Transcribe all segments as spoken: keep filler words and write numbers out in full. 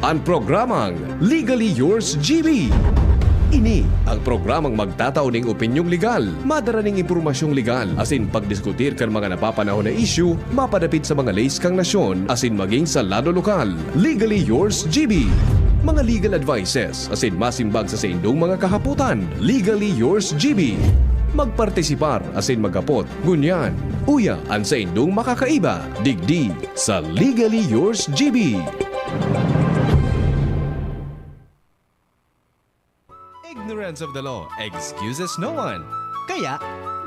An programang Legally Yours G B. Ini ang programang magtatao ning opinyong legal, madara ning impormasyong legal, asin pagdiskutir kan mga napapanahon na isyu mapadapit sa mga leys kan nasyon asin magin sa lado lokal. Legally Yours G B. Mga legal advices asin masimbag sa saindong mga kahapotan. Legally Yours G B. Magpartisipar asin maghapot, ngunyan, uya an saindong makakaiba. Digdi sa Legally Yours G B. Ignorance of the law excuses no one. Kaya,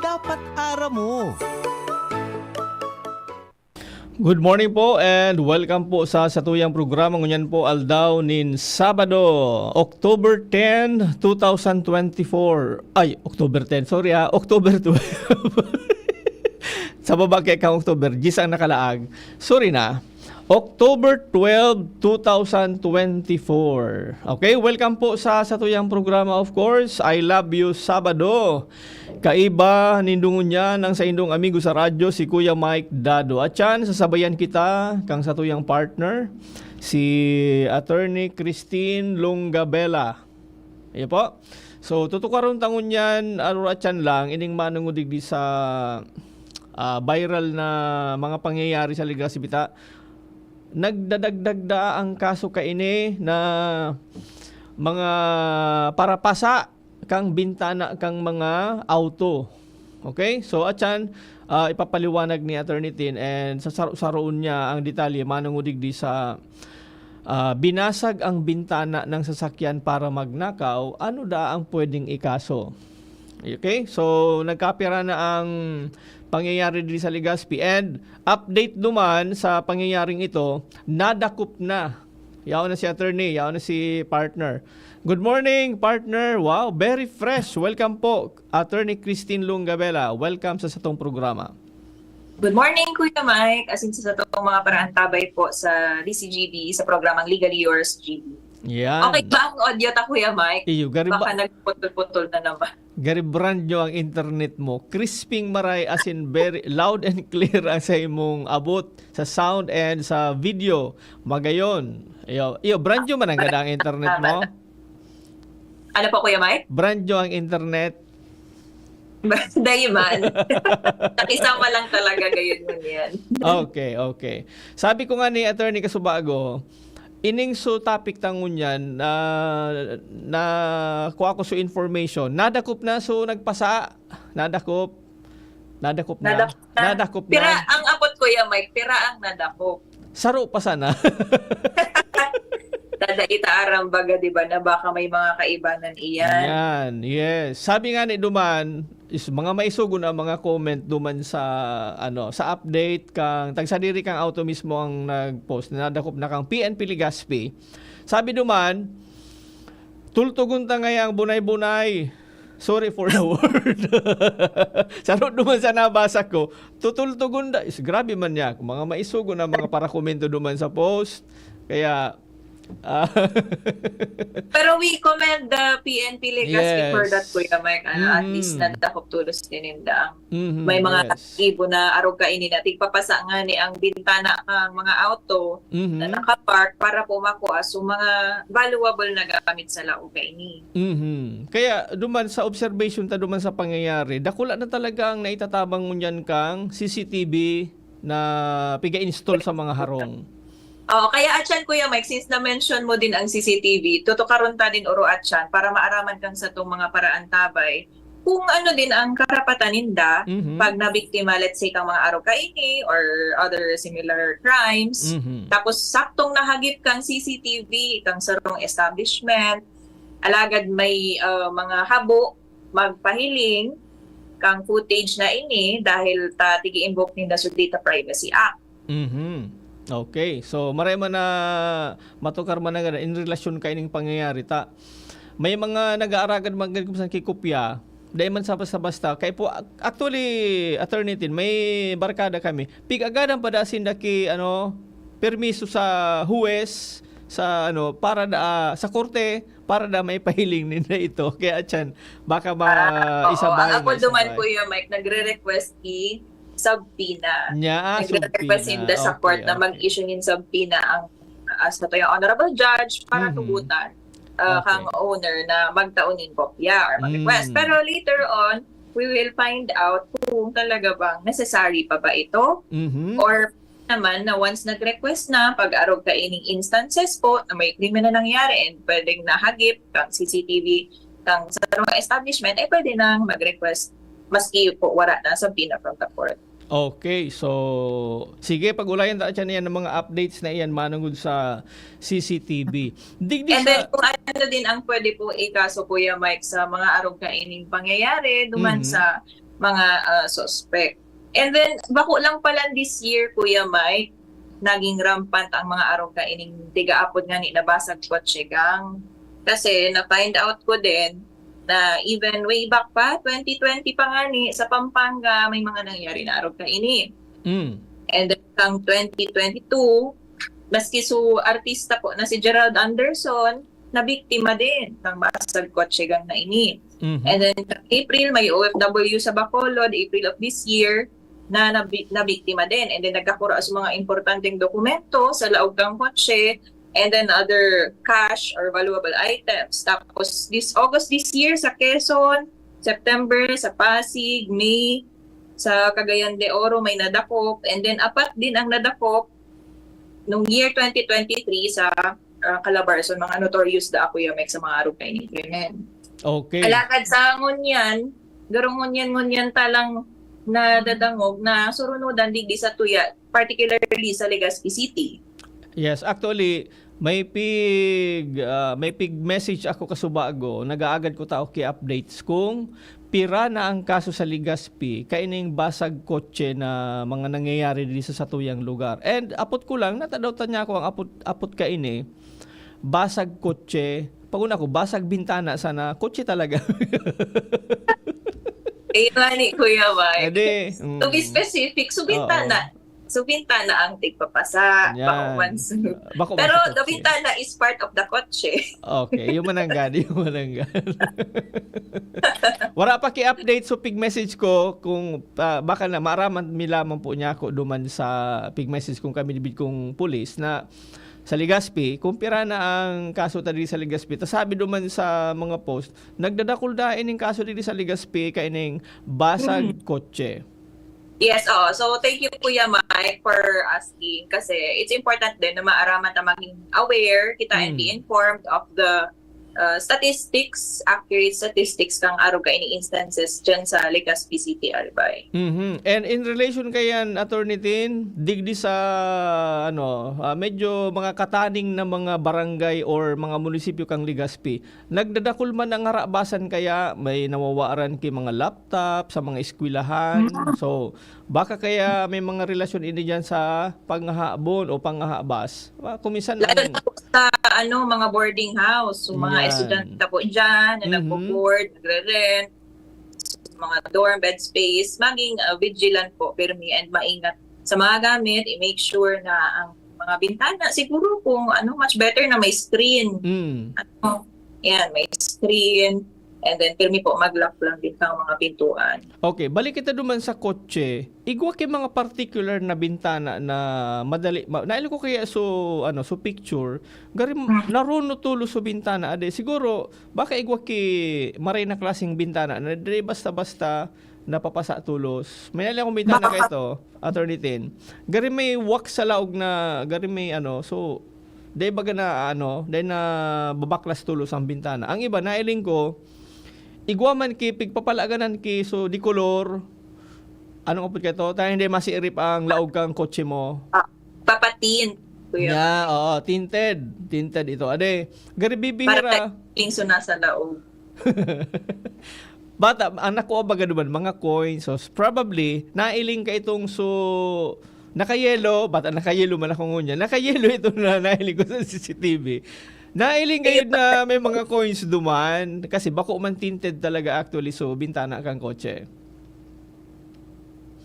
dapat aram mo. Good morning po and welcome po sa satuyang programa ngunyan po, aldaw nin Sabado, October ten, two thousand twenty-four. Ay, October ten, sorry ah, October twelve. Sa baba kay kang October, diyes ang nakalaag. Sorry na. October twelve, two thousand twenty-four. Okay, welcome po sa satuyang programa, of course, I Love You Sabado. Kaiba nindo ngunyan ang saindong amigo sa radyo, si Kuya Mike Dado. At yan, sasabayan kita kang satuyang partner, si Attorney Christine Longabela. Iyo po. So, tutukaron ta ngunyan, arura tiyan lang, ining manungo digdi sa, ah, viral na mga pangyayari sa Legazpi ta. Nagdadagdag daa ang kaso kaini na mga parapasa kang bintana kang mga auto. Okay? So, atyan, ah, ipapaliwanag ni Attorney Tin and sasaro-saroon niya ang detalye manungo digdi sa, ah, binasag ang bintana ng sasakyan para magnakaw, ano daa ang pwedeng ikaso? Okay? So, nagkapira na ang pangyayari diri sa Legazpi and update duman sa pangyayaring ito, nadakop na. Yaon na si attorney, yaon na si partner. Good morning, partner. Wow, very fresh. Welcome po, Attorney Christine Lungabela. Welcome sa satong programa. Good morning, Kuya Mike. Asin sa satong mga paraantabay po sa D C G B, sa programang Legally Yours, G B. Yan. Okay ba ang audio ta, Kuya Mike? Iyo, gari Baka ba- nagputol-putol na naman. Gari brand new ang internet mo. Crisping maray, as in very loud and clear ang sa imong abot sa sound and sa video. Magayon. Iyo, iyo, brand new man ang gada ang internet mo? Ano po, Kuya Mike? Brand new ang internet. Dayman. Nakisama lang talaga gayon ngunyan. Okay, okay. Sabi ko nga ni Attorney Kasubago, ining so topic ta ngunyan, na, na kuha ko so information, nadakop na, so nagpasa, nadakop, nadakop na, Nadakop na. nadakop Pira na. ang apot, Kuya Mike, pira ang nadakop. Saro pa sana. Dada ita aram baga, di ba, na baka may mga kaibanan iyan. Yan, yes. Sabi nga ni duman, is mga maisugon ang mga comment duman sa, ano, sa update kang, tagsadiri kang auto mismo ang nag-post, na nadakop na kang P N P Legazpi. Sabi duman, "Tultugon ta ngaya ang bunay-bunay. Sorry for the word." Saro duman sa nabasa ko, tutultugon da. Is, grabe man niya. Mga maisugon ang mga parakomento duman sa post. Kaya, ah, Pero we commend the P N P Legazpi for that, Yes. Kuya Mike. Ano, at least Mm. nadakop tolos nininda ang Mhm, may mga yes. ibo na arog kaini na tigpapasa nga ni ang bintana ang mga auto Mhm. na nakapark para po makuha so mga valuable na gamit sa laog kaini. Mhm. Kaya duman sa observation ta duman sa pangyayari, dakula na talaga ang naitatabang ngunyan kang C C T V na piga-install sa mga harong. Oo, kaya atyan, Kuya Mike, since na-mention mo din ang C C T V, tutukaron ta din oro atyan para maaraman kang satong mga paraantabay kung ano din ang karapatan ninda Mhm. pag nabiktima, let's say, kang mga arog kaini or other similar crimes. Mhm. Tapos, saktong nahagip kang C C T V, kang sarong establishment, alagad may, ah, mga habo, magpahiling kang footage na ini dahil ta tigi-invoke ninda sa Data Privacy Act. Mhm. Okay. So, maray man na matukar man na in relasyon kaining pangyayari ta. May mga nag-aaragad man gani kung saan kikopya, dai man sa basta-basta. Kaya po, ac-, actually, Attorney Tin, may barkada kami. Pig-agadan pa da sinda ki, ano, permiso sa huwes, sa, ano, para da, sa korte, para da maipahiling ninda ito. Kaya, atyan, baka ma-, Ah, oo. isabay, Ako duman, maisabay. Kuya Mike, nagre-request ki subpoena. Nya, ah, Nagre-request subpoena. ninda sa Okay, court na okay. mag-issue nin subpoena ang mga ah, sa tuyang honorable judge para Mhm. tugutan, ah, Okey. kang owner na magtao nin kopya or mag-request. Mm. Pero later on, we will find out kung talaga bang necessary pa ba ito Mhm. or naman na once nag-request na, pag-arog kaining instances po na may krimen na nangyari and pwedeng nahagip kang C C T V kang sarong establishment, eh, pwede nang mag-request maski po wala na subpoena from the court. Okay, so sige, pag-ulayan ta siya niyan ng mga updates na iyan manungod sa C C T V. Digdi And then, sa kung ano din ang pwede po ikaso, Kuya Mike, sa mga arog kaining pangyayari duman Mhm. sa mga, ah, suspect. And then, bako lang pala this year, Kuya Mike, naging rampant ang mga arog kaining tiga-apod nga ni nabasag kotse gang. Kasi na-find out ko din na even way back pa, twenty twenty pa nga ni, sa Pampanga, may mga nangyari na arog kaini. Mm. And then, kang twenty twenty-two, maski su artista po na si Gerald Anderson, nabiktima din ng basag kotse gang na ini. Mhm. And then, April, may O F W sa Bacolod, April of this year, na nabi-, nabiktima din. And then, nagkakura sa mga importanteng dokumento sa laog kang kotse, and then other cash or valuable items. Tapos, this August this year, sa Quezon, September, sa Pasig, May, sa Cagayan de Oro, may nadakop. And then, apat din ang nadakop nung year twenty twenty-three sa, ah, Calabarzon, mga notorious da ako yung sa mga arog kaining krimen. Okay. Alagad sa ngunyan, garo ngunyan-ngunyan ta lang nadadangog na surunodan digdi sa tuya, particularly sa Legazpi City. Yes, actually, may pig, ah, may pig message ako kasubago, nag-aagad ko ta ki updates kung pira na ang kaso sa Legazpi, kaining basag kotse na mga nangyayari diri sa satuyang lugar. And apot ko lang, natadaw ta niya ako ang apot, apot kaini, basag kotse. Pag una ko, basag bintana sana, kotse talaga. Eh, yun nga ni Kuya Mike. Adi, To be mm. specific, so Oo. bintana. So, bintana ang tigpapasa. Yan. Bako man sa Bako man Pero sa the kotse. bintana is part of the kotse. Okay, yung mananggad, yung mananggad. Wala pa ki-update, so pig-message ko kung, ah, baka na maaraman mi lamang po niya ako duman sa pig-message kong kami ni kong pulis na sa Legazpi, kung pira na ang kaso ta diri sa Legazpi. Ta sabi duman sa mga post, nagdadakul daing kaso diri sa Legazpi kaining basag Mhm. kotse. Yes, oo. So, thank you, Kuya Mike, for asking. Kasi it's important din na maaraman ta maging aware, kita and be Mm. informed of the, uh, statistics, accurate statistics kang arog kaini instances dyan sa Legazpi City, Albay. Mhm. And in relation kayan, Attorney Tin, digdi sa, ano, ah, medyo mga kataning na mga barangay or mga munisipyo kang Legazpi, nagdadakul man ang harabasan kaya may nawawaran ki mga laptop sa mga eskwelahan. Mm. So, baka kaya may mga relasyon ini diyan sa panghahabon o panghahabas. Ah, kung minsan Lalo ang na po sa, ano, mga boarding house, yung mga Yan. estudyante po dyan na Mhm. nagbo-board, nagre-rent, mga dorm, bed space, maging, ah, vigilant po, pirmi and maingat sa mga gamit. I-make sure na ang mga bintana, siguro kung ano, much better na may screen. Mm. Ano, yan, may screen. And then, pirmi po, mag-lock lang din ang mga pintuan. Okay, balik kita duman sa kotse. Igwa ki mga particular na bintana na madali, ma-, nailo ko kaya so, ano, so picture, gari, Mm. narunot tulos so bintana, ade. Siguro, baka igwa ki maray na klaseng bintana na di basta-basta napapasa tulos. May nailo akong bintana Baka kaito, Attorney Tin. Gari may wax sa laog na, gari may ano, so, di baga na, ano, di na babaklas tulos ang bintana. Ang iba, nailing ko, igwa man ki, pigpapalaganan ki, so, di kolor. Anong apod kaito? Tayo hindi masiirip ang laog kang kotse mo. Ah, papatint, Kuya. Yeah, oo, tinted. Tinted ito. Ade, gari bibihira. Para yung suna sa laog. Bata, ang nakuha baga duman, mga coins. So, probably, nailing ka itong so, nakayelo, bata, nakayelo man ako ngunyan. Nakayelo ito na nailing ko sa C C T V. Nailing kayo na may mga coins duman. Kasi bako man tinted talaga actually, so, bintana kang kotse.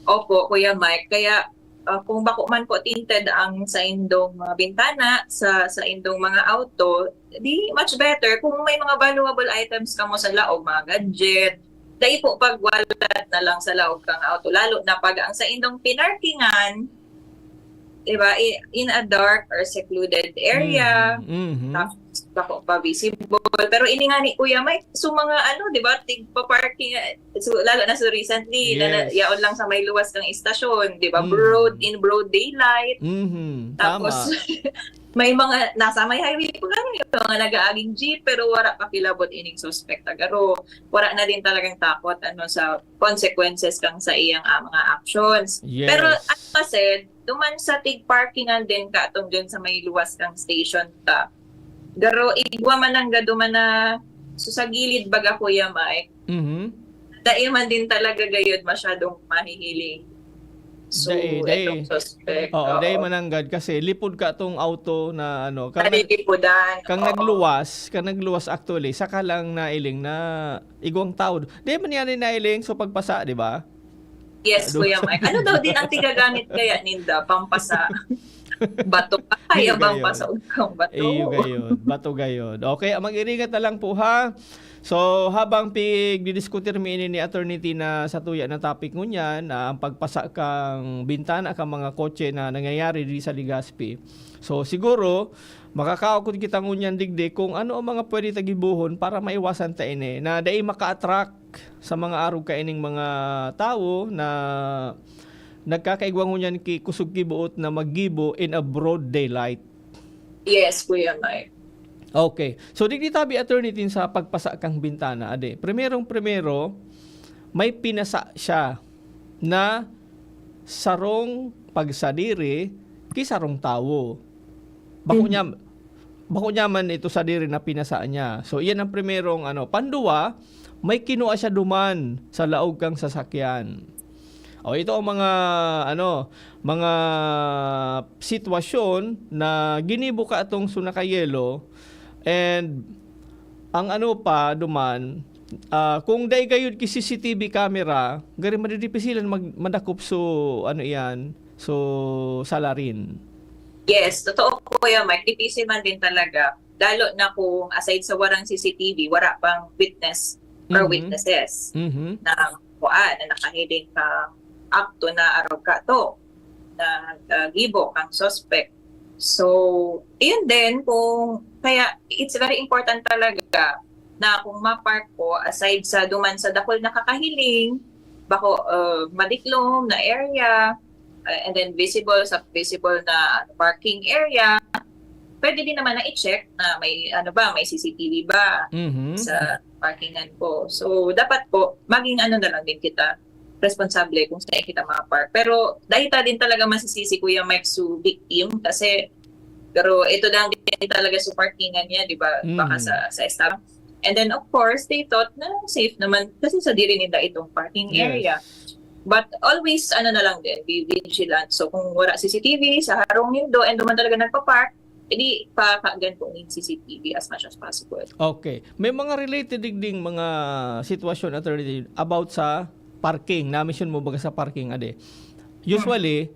Opo, Kuya Mike. Kaya, ah, kung bako man po tinted ang saindong mga bintana sa, saindong mga auto, di much better kung may mga valuable items kamo sa laog, mga gadget, dai po pag-wallet na lang sa laog kang auto, lalo na pag ang saindong pinarkingan, di ba, i- in a dark or secluded area, Mhm, mhm. tapos bako pa visible. Pero ini nga ni Kuya Mike, so mga ano, di ba, tigpa-parking, eh, so, lalo na so recently, na, na, Yes. yaon lang sa may luwas kang istasyon, di ba, Mm. broad, in broad daylight. Mhm, Tapos, tama. may mga nasa may highway pa kami, yung mga nag-aaging jeep, pero wala pa kilabot ining suspect. Garo, wala na din talagang takot ano sa consequences kang sa iyang ah, mga actions. Yes. Pero as I said, duman sa tig-parkingan din katong dyan sa may luwas kang station ta. Garo, igwa man ang gaduman na so sa gilid baga, Kuya Mike, Mhm. dai man din talaga gayod masyadong mahihiling. So, Dai, dai. Itong suspect. Oo, Oo. Dai mananggad kasi lipod ka tong auto na ano, kang, nag, Nalilipudan. kang Oo. nagluwas, kang nagluwas actually, saka lang nailing na igwang tao. Dai man yan nailing, so pagpasa, di ba? Yes, Ano? Kuya Mike. Ano daw din ang tigagamit kaya ninda? Pampasa bato. Kaya Iyo bang gayon. pasaog kang bato? Iyo gayon. Bato gayon. Okay, mag-iringat na lang po ha. So, habang pigdidiskutir mi ini ni Attorney Tina sa tuya na topic ngunyan, na ang pagpasa kang bintana kang mga kotse na nangyayari di sa Legazpi. So, siguro, makakaukod kita ngunyan digdi kung ano ang mga pwede tagibuhon para maiwasan ta ini na dai maka-attract sa mga arog kaining mga tawo na nagkakaigwa ngunyan ki kusog ki buot na maggibo in a broad daylight. Yes, Kuya Mike. Okay. So, digdi tabi, Attorney Tin, sa pagpasa kang bintana, ade. Primerong primero, may pinasa siya na sarong pagsadiri ki sarong tawo. Bako niya, bako niya man ito sadiri na pinasa niya. So, iyan ang primerong ano. Panduwa, may kinua siya duman sa laog kang sasakyan. O, ito ang mga, ano, mga sitwasyon na ginibo ka atong sunakayelo, and ang ano pa duman, ah, kung dai gayud ki C C T V camera, gari madidipisilan mag-, madakop so, ano iyan, so salarin. Yes, totoo, Kuya Mike. Difícil man din talaga. Lalo na kung aside sa warang C C T V, wara pang witness or Mhm. witnesses Mhm. na kuan na nakahiling ka akto na arog ka to na ah, gibo kang suspect. So, yun din kung kaya it's very important talaga na kung ma-park ko aside sa duman sa dakul na kakahiling, bako uh, madiklom na area, uh, and then visible sa visible na parking area, pwede din naman na i-check na may ano ba, may C C T V ba Mhm. sa parkingan ko. So, dapat po, maging ano na lang din kita, responsable kung saan kita ma-park. Pero dahil ta din talaga masisisi, Kuya Mike, su victim kasi pero ito lang din talaga sa parkingan niya, di ba? Mm. Baka sa, sa establishment. And then, of course, they thought na safe naman kasi sa diri nila itong parking Yes. area. But always, ano na lang din, be vigilant. So, kung wala C C T V sa harong nindo and duman talaga nagpa-park, edi pakagan po ng C C T V as much as possible. Okay. May mga related digding mga sitwasyon, Attorney, about sa parking. Na-mention mo baga sa parking, ade. Usually,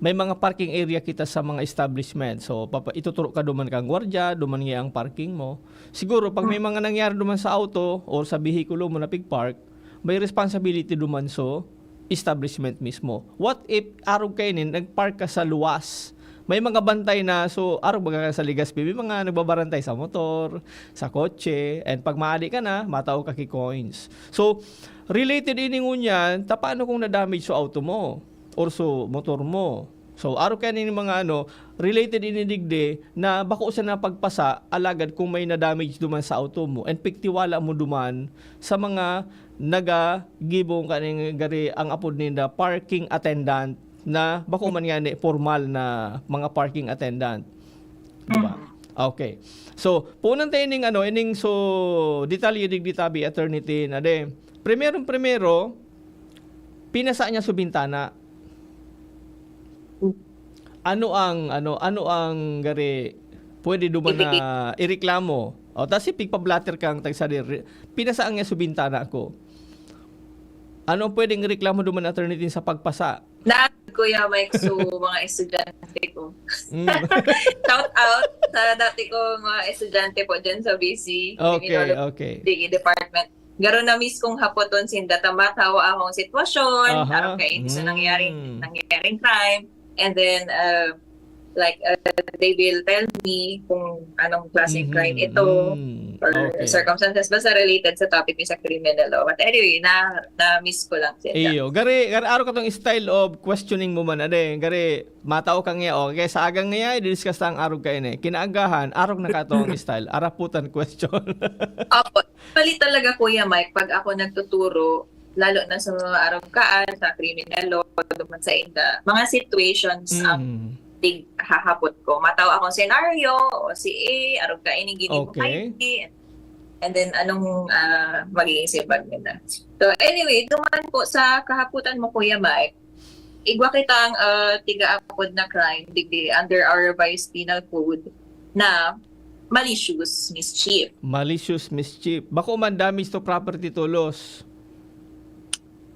may mga parking area kita sa mga establishment. So, papa, ituturo ka duman kang gwardiya, duman nga ang parking mo. Siguro, pag may mga nangyari duman sa auto or sa behikulo mo na pig-park, may responsibility duman so establishment mismo. What if arog kaini, nag-park ka sa luwas? May mga bantay na, so, arog baga ka sa Legazpi, may mga nagbabarantay sa motor, sa kotse, and pag maadi ka na, matao ka ki coins. So, related ini ngunyan, ta paano kung na-damage so auto mo or so motor mo? So, arog kaini mga ano, related ini digdi na bako siya na pagpasa, alagad kung may na-damage duman sa auto mo, and pigtiwala mo duman sa mga nagagibong kaning gari ang apod ninda parking attendant na bako man ngani formal na mga parking attendant. Di ba? Okay. So, punan tayo ning ano, ining so detalye digdi tabi, Attorney Tin. Ade, primerong primero, pinasa niya sa bintana. Ano ang ano, ano ang gari pwede duman na ireklamo? O, tas si pigpa-blotter kang tagsadir, pinasaan niya sa bintana ko. Ano ang pwedeng reklamo duman, Attorney Tin, sa pagpasa? Na, Kuya Mike, so mga estudyante ko. Mm. Shout out sa dati ko mga estudyante po dyan sa B C, Okay, Criminology okay. Department. Garo na miss kong hapoton sinda ta matawa akong sitwasyon, Aha. parang kayo sa Mm. nangyaring, nangyaring crime. And then, uh, Like, uh, they will tell me kung anong klaseng crime ito, Mhm. or Okay. circumstances, basta related sa topic sa criminal law. But anyway, na, na-miss ko lang siya. Iyo, gari, gari arog katong style of questioning mo man, ade. Gari, matao ka nga, okay, sa agang nga, i-discuss ta ang arog ka ini. Kinaagahan, arog na kato ang style. Araputan question. Opo. Actually talaga, Kuya Mike, pag ako nagtuturo, lalo na sa mga arog kaan, sa criminal law, duman sa inda, mga situations ang Mm. tig hahapot ko. Mataw akong senaryo, o si A, arog ka ini, gini mo Okay. kay B. And then, anong ah, magiging simbag nila? So, anyway, duman po sa kahaputan mo, Kuya Mike, igwa kitang ah, tiga-apod na crime, digdi under our revised penal code na malicious mischief. Malicious mischief. Bako man damage to property to loss.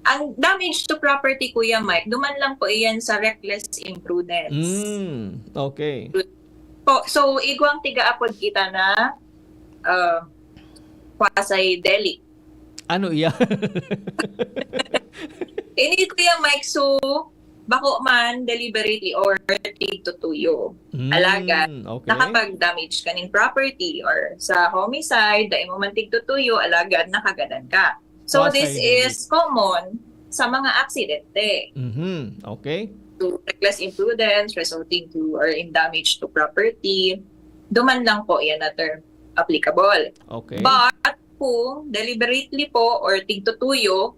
Ang damage to property, Kuya Mike, duman lang po iyan sa reckless imprudence. Mm, okay. Po, so, igwang tiga-apod kita na uh, quasi-delict. Ano iya? Ini, Kuya Mike, so, bako man deliberately or tigtutuyo. Mm, Alagad, okay. Nakapag-damage ka nin property or sa homicide, dai mo man tigtutuyo, alagad nakagadan ka. So, this Quasi-delict. Is common sa mga aksidente. Mhm, okay. To reckless imprudence resulting to or in damage to property, duman lang po yan na term applicable. Okay. But kung deliberately po or tigtutuyo,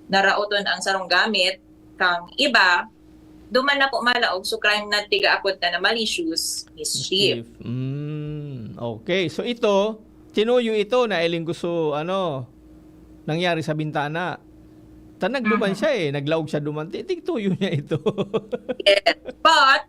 naraoton ang sarong gamit kang iba, duman na po malaog so crime na tiga-apod na na malicious mischief. Mischief. Mm, okay. So ito, tinuyo ito na iling gusto, ano, nangyari sa bintana. Ta nagduman Mhm. siya eh, naglaog siya duman. Ti- Tigtuyo niya ito. Yes. But,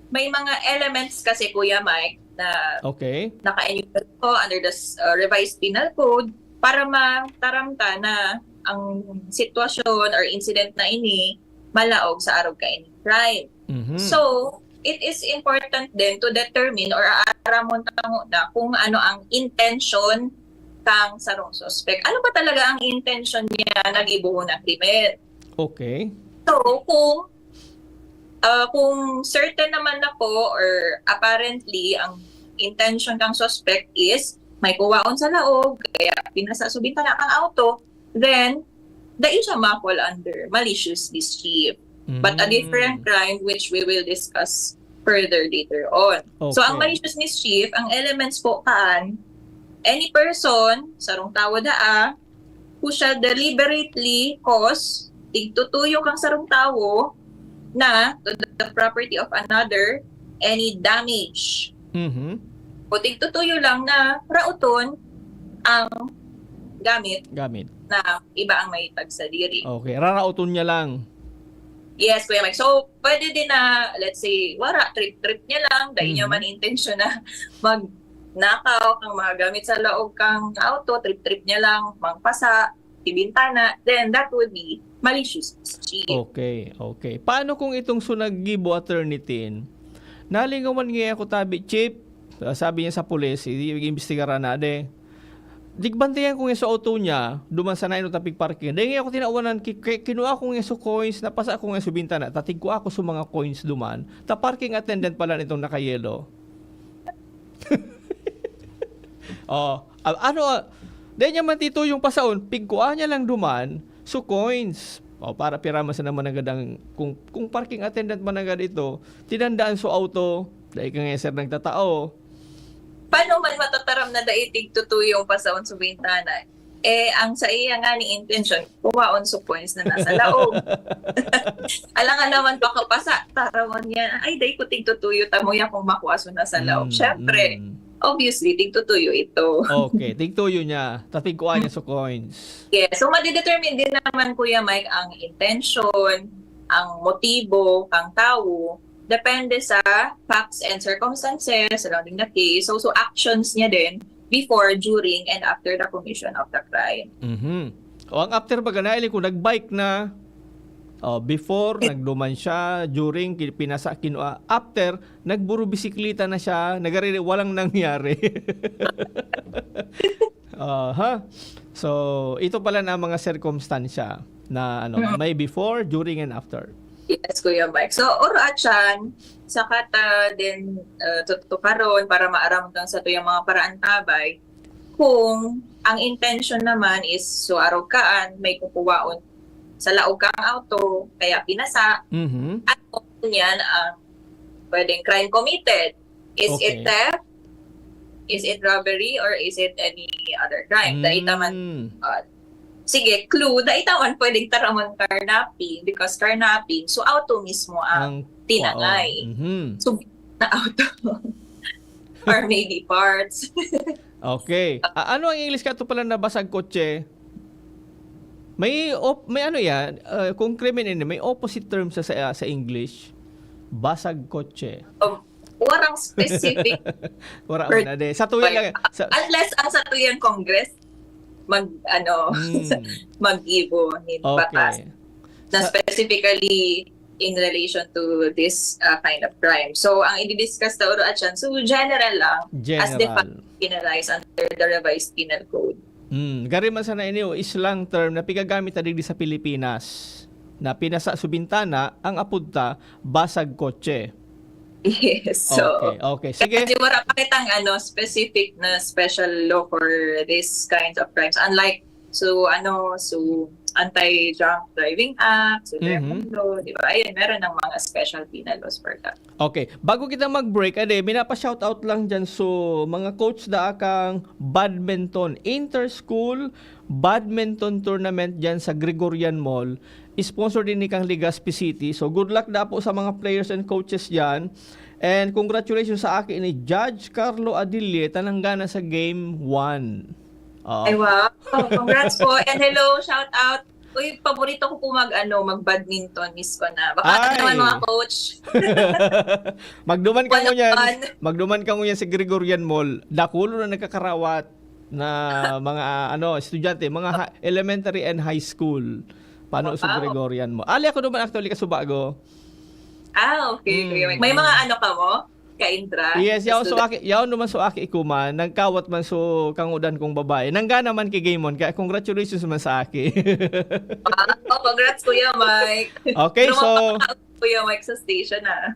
may mga elements kasi, Kuya Mike, na Okay. naka-enumerate po under the uh, revised penal code para mataram ta na ang sitwasyon or incident na ini malaog sa arog kaini crime. Mhm. So, it is important then to determine or aaramon ta nguna kung ano ang intention kang sarong suspect. Ano ba talaga ang intention niya na gibohon na krimen? Okay. So, kung ah, kung certain naman na po or apparently ang intention kang suspect is may kuwaon sa laog, kaya pinasa sa bintana kang auto, then dai siya ma-fall under malicious mischief. But a different Mm. crime which we will discuss further later on. So, ang Okay. malicious mischief, ang elements po kaan, any person, sarong tawo daa, who shall deliberately cause, tigtutuyo kang sarong tawo na to the property of another, any damage. Mhm. O tigtutuyo lang na raoton ang gamit Gamit. na iba ang may tagsadiri. Okay. Raraoton niya lang. Yes, Kuya Mike. So, pwede din na, let's say, wara, trip-trip niya lang, dahil niya Mhm. man intensyon na magnakaw kang mga gamit sa laog kang auto, trip-trip niya lang, mangpasa, ibintana, then that would be malicious mischief. Okay, okay. Paano kung itong so naggibo, Attorney Tin? Nalingawan nga ako tabi, Chief. Ah, sabi niya sa pulis, i-, iimbestigaran na, de. Digbantayan ko nga sa auto niya, duman sa nainot na pigparking. Dahil nga ako tinawanan, ki-, ki-, kinuha ko nga sa coins, napasa ko nga sa bintana, tatig ko ako sa mga coins duman. Ta parking attendant pala nitong nakayelo. Oh, a- ano, ah, dahil niya man tito yung pasaon, pigkuha niya lang duman, so coins. Oh, para pira man sa naman agad ang, kung, kung parking attendant man agad ito, tinandaan so auto, dahil ka nga sir nagtatao. Paano man matataram na dai tigtutuyo ang pasaon sa bintana? Eh, ang sa iya nga ni intention, kuwaon sa coins na nasa laog. Alangan naman pakapasa, taramon niya, ay, dai ko tigtutuyo, tamo yan kung makuha so nasa laog. Mm, Siyempre, mm. Obviously, tigtutuyo ito. Okay, tigtuyo niya. Tatig ko niya sa coins. Yes. So, madidetermine din naman, Kuya Mike, ang intention, ang motibo, ang tao, depende sa facts and circumstances surrounding the case. So, so actions niya din before, during, and after the commission of the crime. Mhm. O ang after baga, naili ko, nag-bike na. Oh, before, nagduman siya. During, ki-, pinasa, kinua. After, nagburo bisikleta na siya. Nagariri, walang nangyari. Aha. So, ito pala na mga sirkumstansya na ano, Mm. may before, during, and after. Yes, Kuya Mike. So, oro atyan, saka ta din, uh, tutukaron para maaram kang satuyang mga paraantabay. Kung ang intention naman is so arog kaan, may kukuwaon sa laog kang auto, kaya pinasa, Mhm. Ano yan ang pwedeng crime committed? Is Okay. it theft? Is it robbery? Or is it any other crime? Dahil naman, Mm. uh, sige, clue, dahil naman pwedeng taraman carnapping because carnapping, so auto mismo ang Ang tinangay. Wow. Mhm. So, na auto. Or maybe parts. Okay. A- ano ang English kato pala na basag kotse? May op- may ano yan, uh, kung krimen ini, may opposite term sa sa, sa English. Basag kotse. Um, warang specific Wala Or- na de. Sa tuya lang. Sa, unless ang satuyang Congress mag ano Hmm. mag-ibo ni batas Okay. na Sa- specifically in relation to this uh, kind of crime. So, ang i-discuss ta oro atyan, so general lang, as General. defined, penalized under the Revised Penal Code. Hmm, gari man sana ini o slang term na pigagamit ta digdi sa Pilipinas. Na pinasa sa bintana ang apod ta basag kotse. Yes, so, Okay, okay. Sige. Kasi wala pa kitang ano, specific na special law for these kinds of crimes. Unlike, so, ano, so, Anti-Drunk Driving Act, so, Mhm. Mundo, di ba? Ayun, meron ng mga special penal laws for that. Okay, bago kita mag-break, ade, minapa-shoutout lang dyan. So, mga coach da akang badminton, inter-school badminton tournament dyan sa Gregorian Mall. Sponsor din ni kang Legazpi City. So, good luck da po sa mga players and coaches dyan. And congratulations sa akin ni Judge Carlo Adille, tananggana sa Game one. Oo. Ay, wow. Congrats po. And hello, shout out. Uy, paborito ko po mag, ano, mag-badminton. Miss ko na. Baka Ay! naman, mga coach. Magduman ka One on ngunyan, one. Magduman ka ngunyan sa Gregorian Mall. Dakulo na nagkakarawat na mga ano, estudyante, mga ha- elementary and high school. Paano sa Wow. Gregorian Mall? Ali ako duman actually kasubago. Ah, okay. Mm. Kuya Mike. May mga ano ka mo? Ka-intra? Yes, yaon so Student. aki, yaon naman so aki ikuman, nagkawat man so kangudan kong babae. Nanggana man ki Gaymon, kaya congratulations man sa aki. Wow, congrats, Kuya Mike. Okay, so Lumabas ka, Kuya Mike, sa station, ah.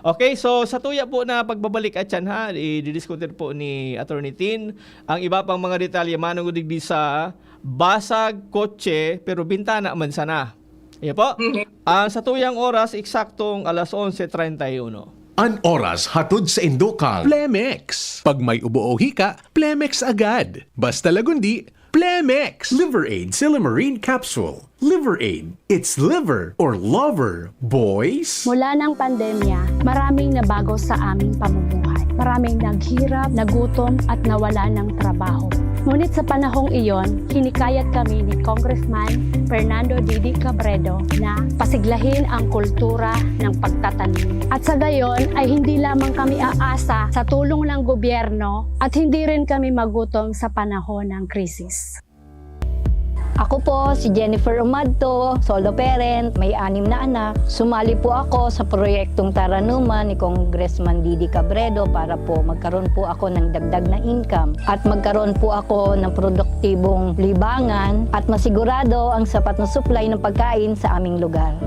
Okay, so sa tuya po na pagbabalik at yan ha, i-discutir po ni Attorney Tin ang iba pang mga detalye manungod digdi sa basag kotse pero bintana man sana. Iya po. Mhm. Ang sa tuyang oras eksaktong alas onse treinta y uno. An oras hatod sa Indukal, Plemex. Pag may ubo o hika, Plemex agad. Basta lagundi, Plemex. Liver Aid Silymarin Capsule. Liver Aid. It's liver or lover, boys. Mula ng pandemya, maraming nabago sa aming pamumuhay. Maraming naghirap, nagutom at nawala ng trabaho. Ngunit sa panahong iyon, hinikayat kami ni Congressman Fernando Didi Cabredo na pasiglahin ang kultura ng pagtatanim. At sa gayon ay hindi lamang kami aasa sa tulong ng gobyerno at hindi rin kami magutom sa panahon ng krisis. Ako po si Jennifer Umadto, solo parent, may anim na anak. Sumali po ako sa proyektong Taranuman ni Congressman Didi Cabredo para po magkaroon po ako ng dagdag na income at magkaroon po ako ng produktibong libangan at masigurado ang sapat na supply ng pagkain sa aming lugar.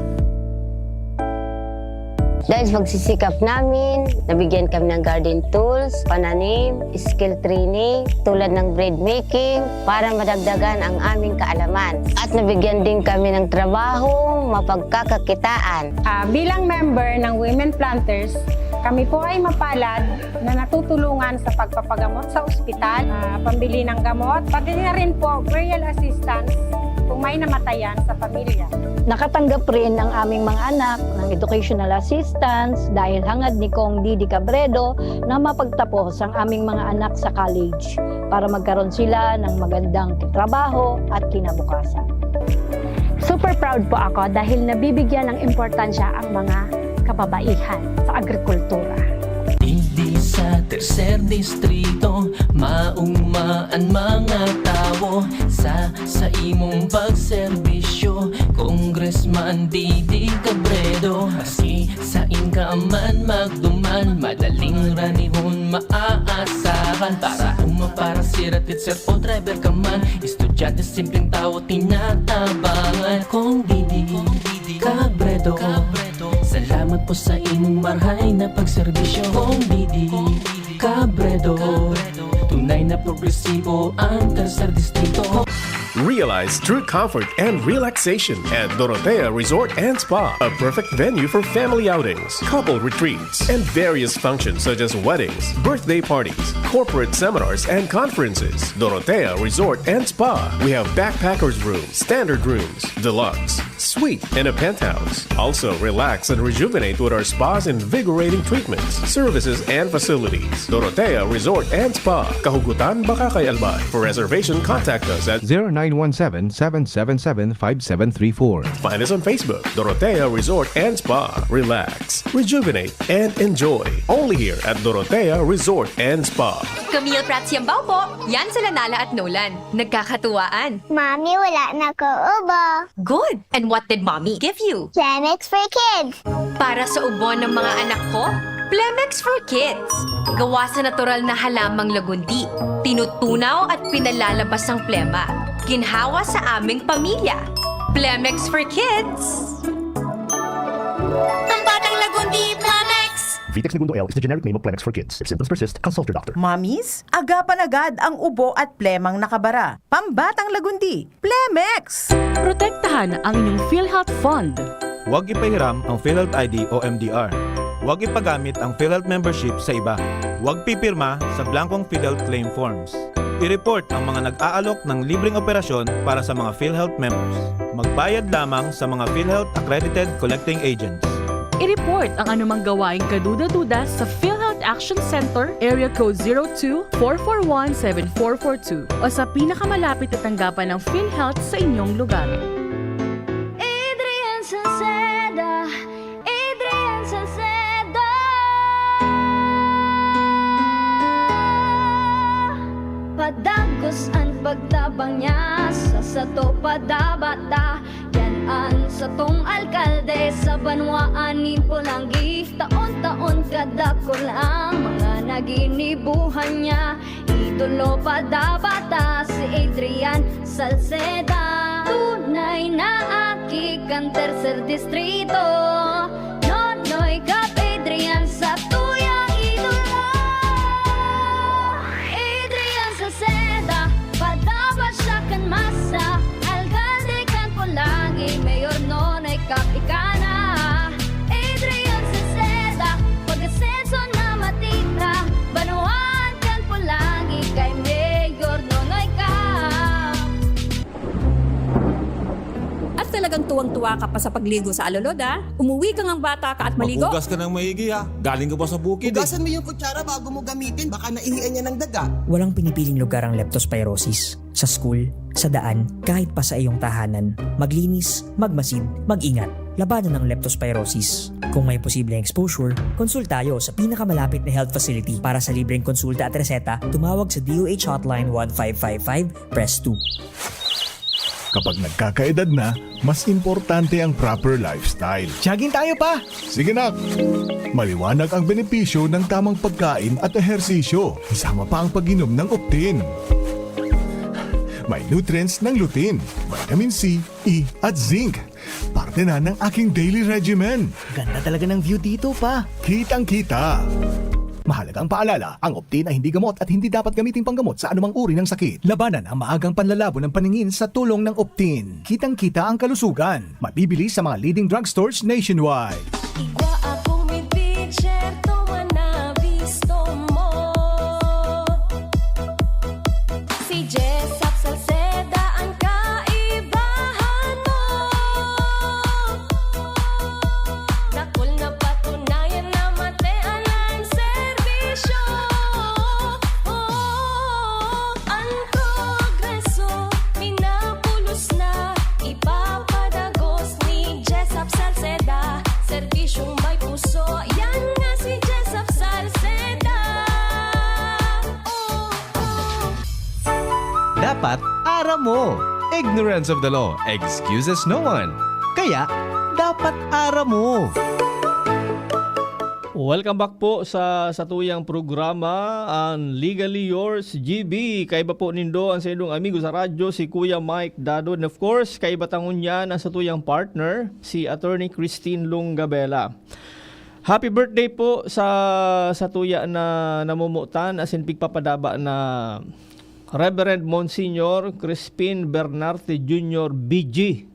Dahil sa pagsisikap namin, nabigyan kami ng garden tools, pananim, skill training, tulad ng bread making, para madagdagan ang aming kaalaman. At nabigyan din kami ng trabaho, mapagkakakitaan. Ah, bilang member ng Women Planters, kami po ay mapalad na natutulungan sa pagpapagamot sa ospital, ah, pambili ng gamot, pati na rin po burial assistance kung may namatayan sa pamilya. Nakatanggap rin ang aming mga anak ng educational assistance dahil hangad ni Cong Didi Cabredo na mapagtapos ang aming mga anak sa college para magkaroon sila ng magandang trabaho at kinabukasan. Super proud po ako dahil nabibigyan ng importansya ang mga kababaihan sa agrikultura. Digdi sa tercer distrito, maugma an mga tawo sa saimong pagserbisyo. Congressman Didi Cabredo, maski sain ka man magduman, madaling ranihon maaasahan. Para uma, para sira, teacher o driver ka man, estudyante, simpleng tawo, tinatabangan. Cong Didi, Cong Didi. Cabredo. Salamat po sa imong marhay na pagserbisyo. Kong Didi Cabredo. Tunay na progresibo ang tercer distrito. Realize true comfort and relaxation at Dorotea Resort and Spa, a perfect venue for family outings, couple retreats, and various functions such as weddings, birthday parties, corporate seminars, and conferences. Dorotea Resort and Spa. We have backpackers room, standard rooms, deluxe, suite, and a penthouse. Also, relax and rejuvenate with our spa's invigorating treatments, services, and facilities. Dorotea Resort and Spa, Kahugutan, Bacacay, Albay. For reservation, contact us at zero nine one seven, seven seven seven, five seven three four. Find us on Facebook, Dorotea Resort and Spa. Relax, rejuvenate, and enjoy. Only here at Dorotea Resort and Spa. Camille Prats Yambao po. Yan sila Nala at Nolan. Nagkakatuwaan. Mami, wala na ko ubo. Good! And what did Mommy give you? Plemex for Kids. Para sa ubo ng mga anak ko, Plemex for Kids. Gawa sa natural na halamang lagundi. Tinutunaw at pinalalabas ang plema. Ginhawa sa aming pamilya. Plemex for Kids. Pambatang Lagundi, Plemex! Vitex Negundo L is the generic name of Plemex for Kids. If symptoms persist, consult your doctor. Mommies, agapan agad ang ubo at plemang nakabara. Pambatang Lagundi, Plemex! Protektahan ang inyong PhilHealth Fund. Huwag ipahiram ang PhilHealth I D o M D R. Huwag ipagamit ang PhilHealth membership sa iba. Huwag pipirma sa blankong PhilHealth claim forms. I-report ang mga nag-aalok ng libreng operasyon para sa mga PhilHealth members. Magbayad lamang sa mga PhilHealth accredited collecting agents. I-report ang anumang gawaing kaduda-duda sa PhilHealth Action Center, Area Code zero two, four four one, seven four four two, o sa pinakamalapit na tanggapan ng PhilHealth sa inyong lugar. Adrian Salceda, Adrian Salceda. Padagos an pagtabang niya sa sato padabata. Yan an satong alkalde sa banwaan nin Polangui. Taon-taon kadakul ang mga naginibuhan niya. Idolo padabata si Adrian Salceda. Tunay na aki kan tercer distrito. Nonoy Cap Adrian sa tuyang idolo. Adrian Salceda, padaba siya kan masa. Alkalde kan Polangui, Mayor Nonoy Cap ika na. Adrian Salceda, pag-asenso na matira. Banwaan kan Polangui kay Mayor Nonoy Cap. At talagang tuwang-tuwa ka pa sa pagligo sa alulod, ah. Umuwi ka ngang bata ka at maligo. Maghugas ka ng maigi, ha? Galing ka pa sa bukid, eh. Hugasan mo yung kutsara bago mo gamitin, baka naihian niya ng daga. Walang pinipiling lugar ang leptospirosis. Sa school, sa daan, kahit pa sa iyong tahanan. Maglinis, magmasid, mag-ingat. Labanan ang leptospirosis. Kung may posibleng exposure, konsulta tayo sa pinakamalapit na health facility. Para sa libreng konsulta at reseta, tumawag sa D O H Hotline one five five five, press two. Kapag nagkakaedad na, mas importante ang proper lifestyle. Jogging tayo, Pa! Sige, nak! Maliwanag ang benepisyo ng tamang pagkain at ehersisyo, kasama pa ang pag-inom ng Optin. May nutrients ng lutein, vitamin C, E, at zinc. Parte na ng aking daily regimen. Ganda talaga ng view dito, Pa. Kitang-kita. Mahalagang paalala, ang Optin ay hindi gamot at hindi dapat gamiting panggamot sa anumang uri ng sakit. Labanan ang maagang panlalabo ng paningin sa tulong ng Optin. Kitang-kita ang kalusugan. Mabibili sa mga leading drugstores nationwide. Igwa akong mid-pitcher, tuman na bisto mo. Si Jessop Salceda ang kaibahan mo. Dakul na patunayan na matean ang serbisyo. Oh, ang progreso, minabulos na, ipapadagos ni Jessop Salceda. Serbisyong may puso, yan nga si Jessop Salceda. Oh, oh. Dapat aram mo. Ignorance of the law excuses no one. Kaya, dapat aram mo. Welcome back po sa satuyang programa, ang Legally Yours, G B. Kaiba po nindo ang saindong amigo sa radyo, si Kuya Mike Dado. And of course, kaiba ta ngunyan ang satuyang partner, si Attorney Christine Lungabela. Happy birthday po sa satuya na namumutan, asin pigpapadaba na Reverend Monsignor Crispin Bernarte Junior B G.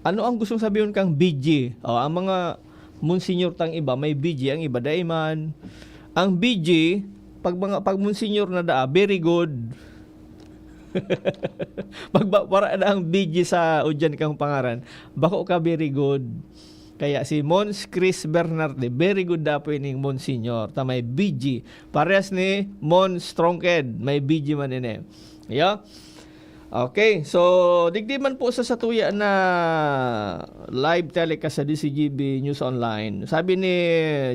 Ano ang gustong sabihon kang B G? O, ang mga Monsignor tang iba, may B G, ang iba dai man. Ang B G, pag mga, pag Monsignor na daa, very good. Pag ba, para na ang B G sa udyan kang pangaran, bako ka very good. Kaya si Mons Chris Bernarte, very good dapo ining Monsignor. Ta may B G. Parehas ni Mons Strongked, may B G man ini. Yo? Okay, so digdi man po sa satuya na live telecast sa D C G B News Online. Sabi ni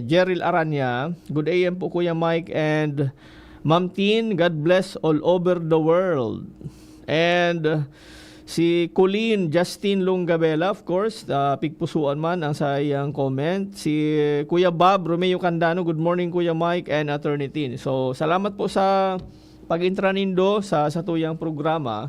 Jeril Aranya, "Good A M po, Kuya Mike and Ma'am Tin. God bless all over the world." And, uh, si Colleen Justin Longabela, of course, ah, pigpusuan man ang saiyang comment. Si Kuya Bob Romeo Candano, "Good morning, Kuya Mike and Attorney Tin." So, salamat po sa pag-intra nindo sa satuyang programa.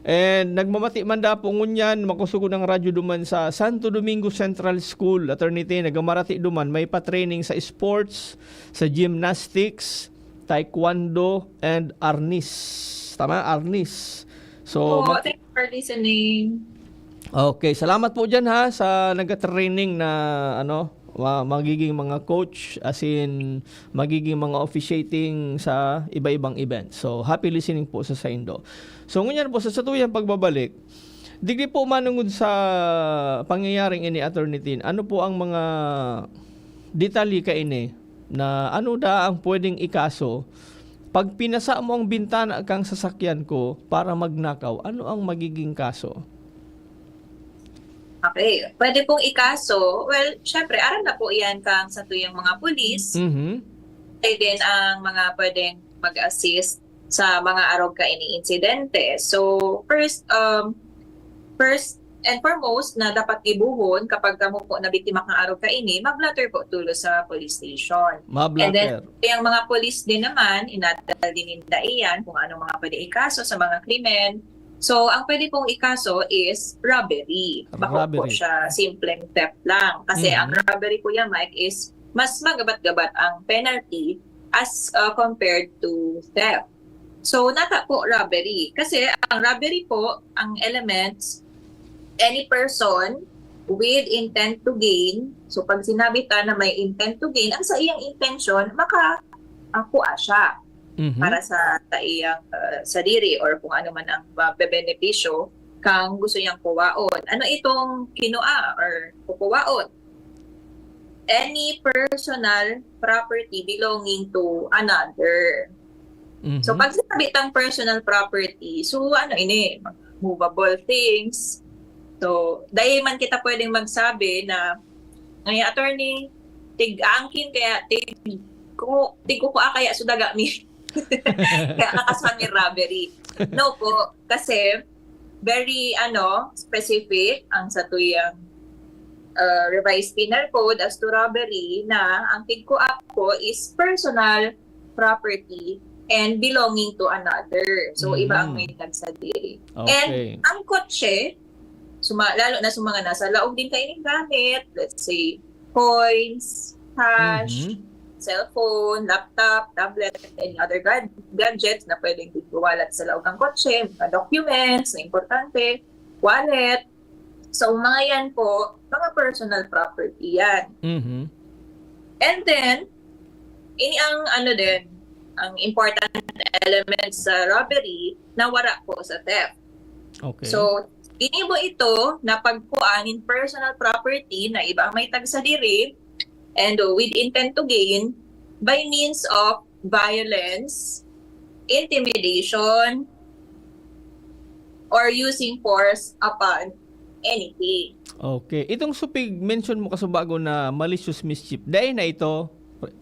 And nagmamati man dapo ngunyan, makosog an radyo duman sa Santo Domingo Central School, Attorney Tin, nagmamarati duman, may pa-training sa sports, sa gymnastics, taekwondo, and arnis. Tama? Arnis. So, Oo, mat- thank you for listening. Okay, salamat po diyan ha sa nagka-training na ano, ma- magiging mga coach, as in magiging mga officiating sa iba-ibang event. So, happy listening po sa saindo. So, ngunyan po sa satuyang pagbabalik, digdi po manungod sa pangyayaring ini, Attorney Tin, ano po ang mga detalye kaini na ano da ang pwedeng ikaso pag pinasa mo ang bintana kang sasakyan ko para magnakaw? Ano ang magiging kaso? Okay, pwede pong ikaso. Well, syempre, aram na po yan kang satuyang mga pulis. Mhm. Ay din ang mga pwedeng mag-assist sa mga arog kaini insidente. So, first, um, first and foremost na dapat gibohon kapag kamo po nabiktima kan arog kaini, mag-letter po tulos sa police station. And then, Mablatter. Yung mga pulis din naman, inadal din ninda iyan kung anong mga pwede ikaso sa mga krimen. So, ang pwede pong ikaso is robbery. Bako po Robbery. Siya simpleng theft lang. Kasi Mhm. Ang robbery, Kuya Mike, is mas magabat-gabat ang penalty as uh, compared to theft. So, nata po robbery. Kasi ang robbery po, ang elements, any person with intent to gain. So, pag sinabi ta na may intent to gain, ang sa iyang intention, maka ah, kua siya Mhm. Para sa, sa iyang uh, sadiri or kung ano man ang mabebenepisyo kang gusto niyang kuwaon. Ano itong kinua or kukuwaon? Any personal property belonging to another. Mhm. So, pag sinabi tang personal property, so ano ini? Movable things. So, dahil man kita pwedeng magsabi na, "Ay, attorney, tig-aangkin kaya tig ko tig ko kaya sudaga mi." Kaya kakasuhan mi robbery. No po, kasi very ano specific ang satuyang uh, revised penal code as to robbery na ang tigkuha po is personal property and belonging to another. So, iba ang Mm. may nagsadiri. Okay. And ang kotse, suma, lalo na sa mga nasa laog din kayo ng gamit, let's say, coins, cash, Mhm. cellphone, laptop, tablet, any other gad- gadgets na pwedeng iwalat sa laog ng kotse, mga documents na importante, wallet. So, mga yan po, mga personal property yan. Mhm. And then, ini ang ano din, ang important element sa robbery na wara po sa theft. Okay. So, ginibo ito na pagkuan in personal property na iba may tagsadiri and with intent to gain by means of violence, intimidation, or using force upon anything. Okay. Itong supig mention mo kasubago na malicious mischief, dai na ito,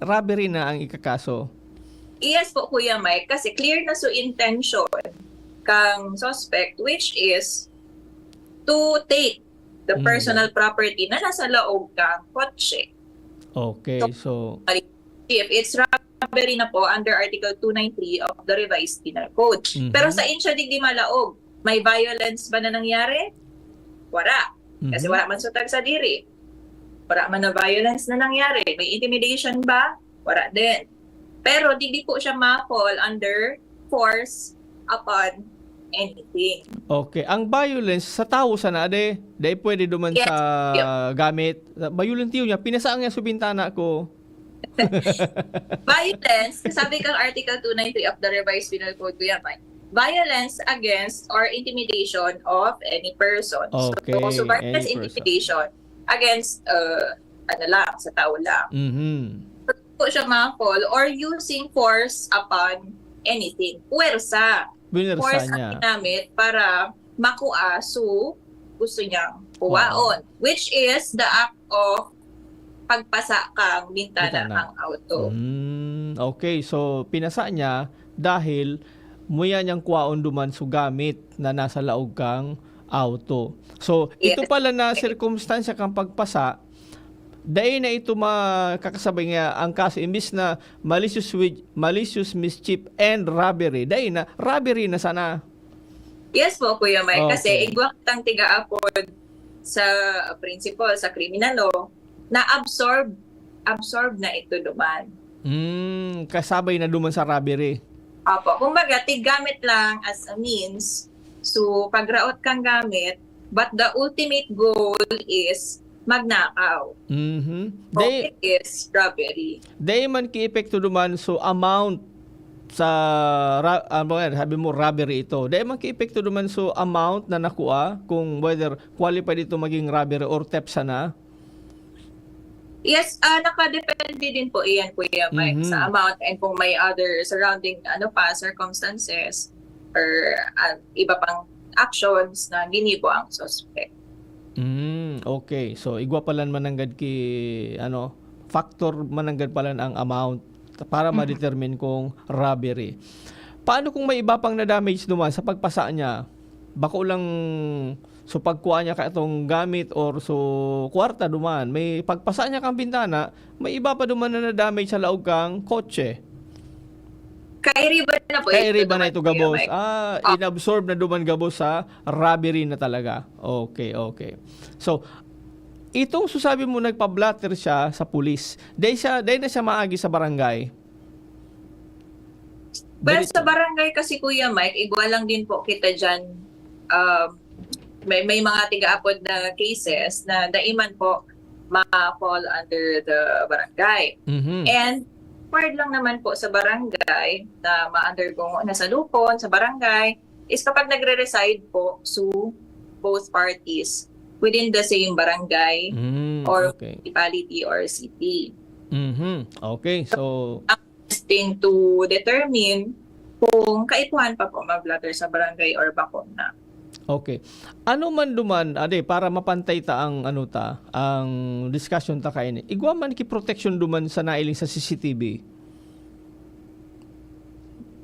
robbery na ang ikakaso. Yes po, Kuya Mike, kasi clear na so intention kang suspect, which is to take the Mm. personal property na nasa laog kang kotse. Okay, so, If it's robbery na po under Article two nine three of the Revised Penal Code. Mhm. Pero saen siya digdi malaog? May violence ba na nangyari? Wala. Kasi mhm. Wala man sutag sa diri. Wala man na violence na nangyari. May intimidation ba? Wala din. Pero digdi po siya ma-fall under force upon anything. Okay. Ang violence sa tawo sana, ade, dai pwede duman Yes. sa gamit. Violent yun niya. Pinasa niya sa bintana ko. Violence, sabi kang Article two nine three of the Revised Penal Code, Kuya Mike, violence against or intimidation of any person. Okay, So, so violence, any person. Intimidation against, uh, ano lang, sa tao lang. Mhm. Po siya ma-fall or using force upon anything. Puwersa. Binersa Force niya. Ang ginamit para makua su gusto niyang kuwaon. Which is the act of pagpasa kang bintana Bintana. Kang auto. Mm, okay. So, pinasa niya dahil muya niyang kwaon duman su gamit na nasa laog kang auto. So, ito Yes. Pala na sirkumstansya kang pagpasa, dai na ito makakasabay nga ang kaso, imbis na malicious with, malicious mischief and robbery, dai na, robbery na sana. Yes po, Kuya Mike. Kasi Okay. Igwa kitang tiga-apod sa principle, sa criminal law, na absorb, absorb na ito duman. Mm, kasabay na duman sa robbery. Opo. Kumbaga, tigamit lang as a means. So, pagraot kang gamit, but the ultimate goal is magnakaw. Mhm. So, Dai, it is robbery. Dai man ki epekto duman so amount sa ra-, ano ba yan, sabi mo robbery ito. Dai man ki epekto duman so amount na nakua kung whether qualified ito maging robbery or theft sana. Yes, ah, nakadepende din po iyan, Kuya Mike, Mhm. Sa amount and kung may other surrounding ano pa, circumstances or ah, iba pang actions na ginibo ang suspect. Mm, okay. So, igwa palan mananggad ki, ano, factor mananggad palan ang amount para Mhm. Ma-determine kung robbery. Paano kung may iba pang na-damage duman sa pagpasa niya? Bako lang, so pagkuha niya ka itong gamit or so kwarta duman, may pagpasa niya kang bintana, may iba pa duman na na-damage sa laog kang kotse. Kairiba na po Kairiba ito na ito duman, Kuya gabos. Mike. Ah, Ah. Inabsorb na duman gabos sa robbery na talaga. Okay, okay. So, itong susabi mo, nagpa-blotter siya sa pulis. Dai siya, dai na siya maagi sa barangay. Well, Dali- sa barangay kasi, Kuya Mike, igwa lang din po kita dyan. Um, may, may mga tiga-apod na cases na dai man po ma-fall under the barangay. Mhm. And required lang naman po sa barangay na ma-undergo na sa lupon, sa barangay, is kapag nagre-reside po su both parties within the same barangay Mm, or okay. Municipality or city. Mhm. Okay, so Testing to determine kung kaipuhan pa po mag-blotter sa barangay or bako na. Okay. Ano man duman, ade, para mapantay ta ang, ano ta, ang discussion ta kaini. Igwa man ki protection duman sa nailing sa C C T V.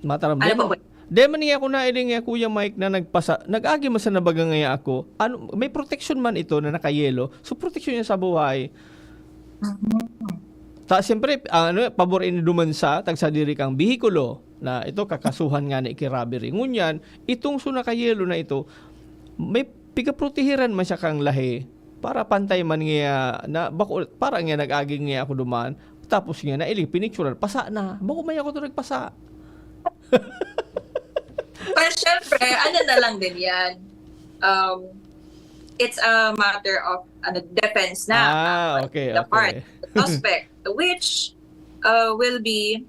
Mataram. Ano Di po man, di man niya ako nailing nga Kuya Mike na nagpasa, nag-agi man sa nabaga nga ako. Ano, may protection man ito na nakayelo. So, protection niya sa buhay. Ta, siyempre, ano, pabor ini duman sa tagsadiri kang behikulo na ito, kakasuhan nga ni ki robbery. Ngunyan, itong so nakayelo na ito, may pigaprotehiran man siya kang lahi para pantay man nga na bako, para nga nag-agi nga ako duman, tapos nga nailing pinicturan, pasa na. Bako man ako to nagpasa. Pero syempre, ano na lang din yan. Um, it's a matter of ano, defense na. Ah, uh, okay, the okay. Part, the suspect, which uh, will be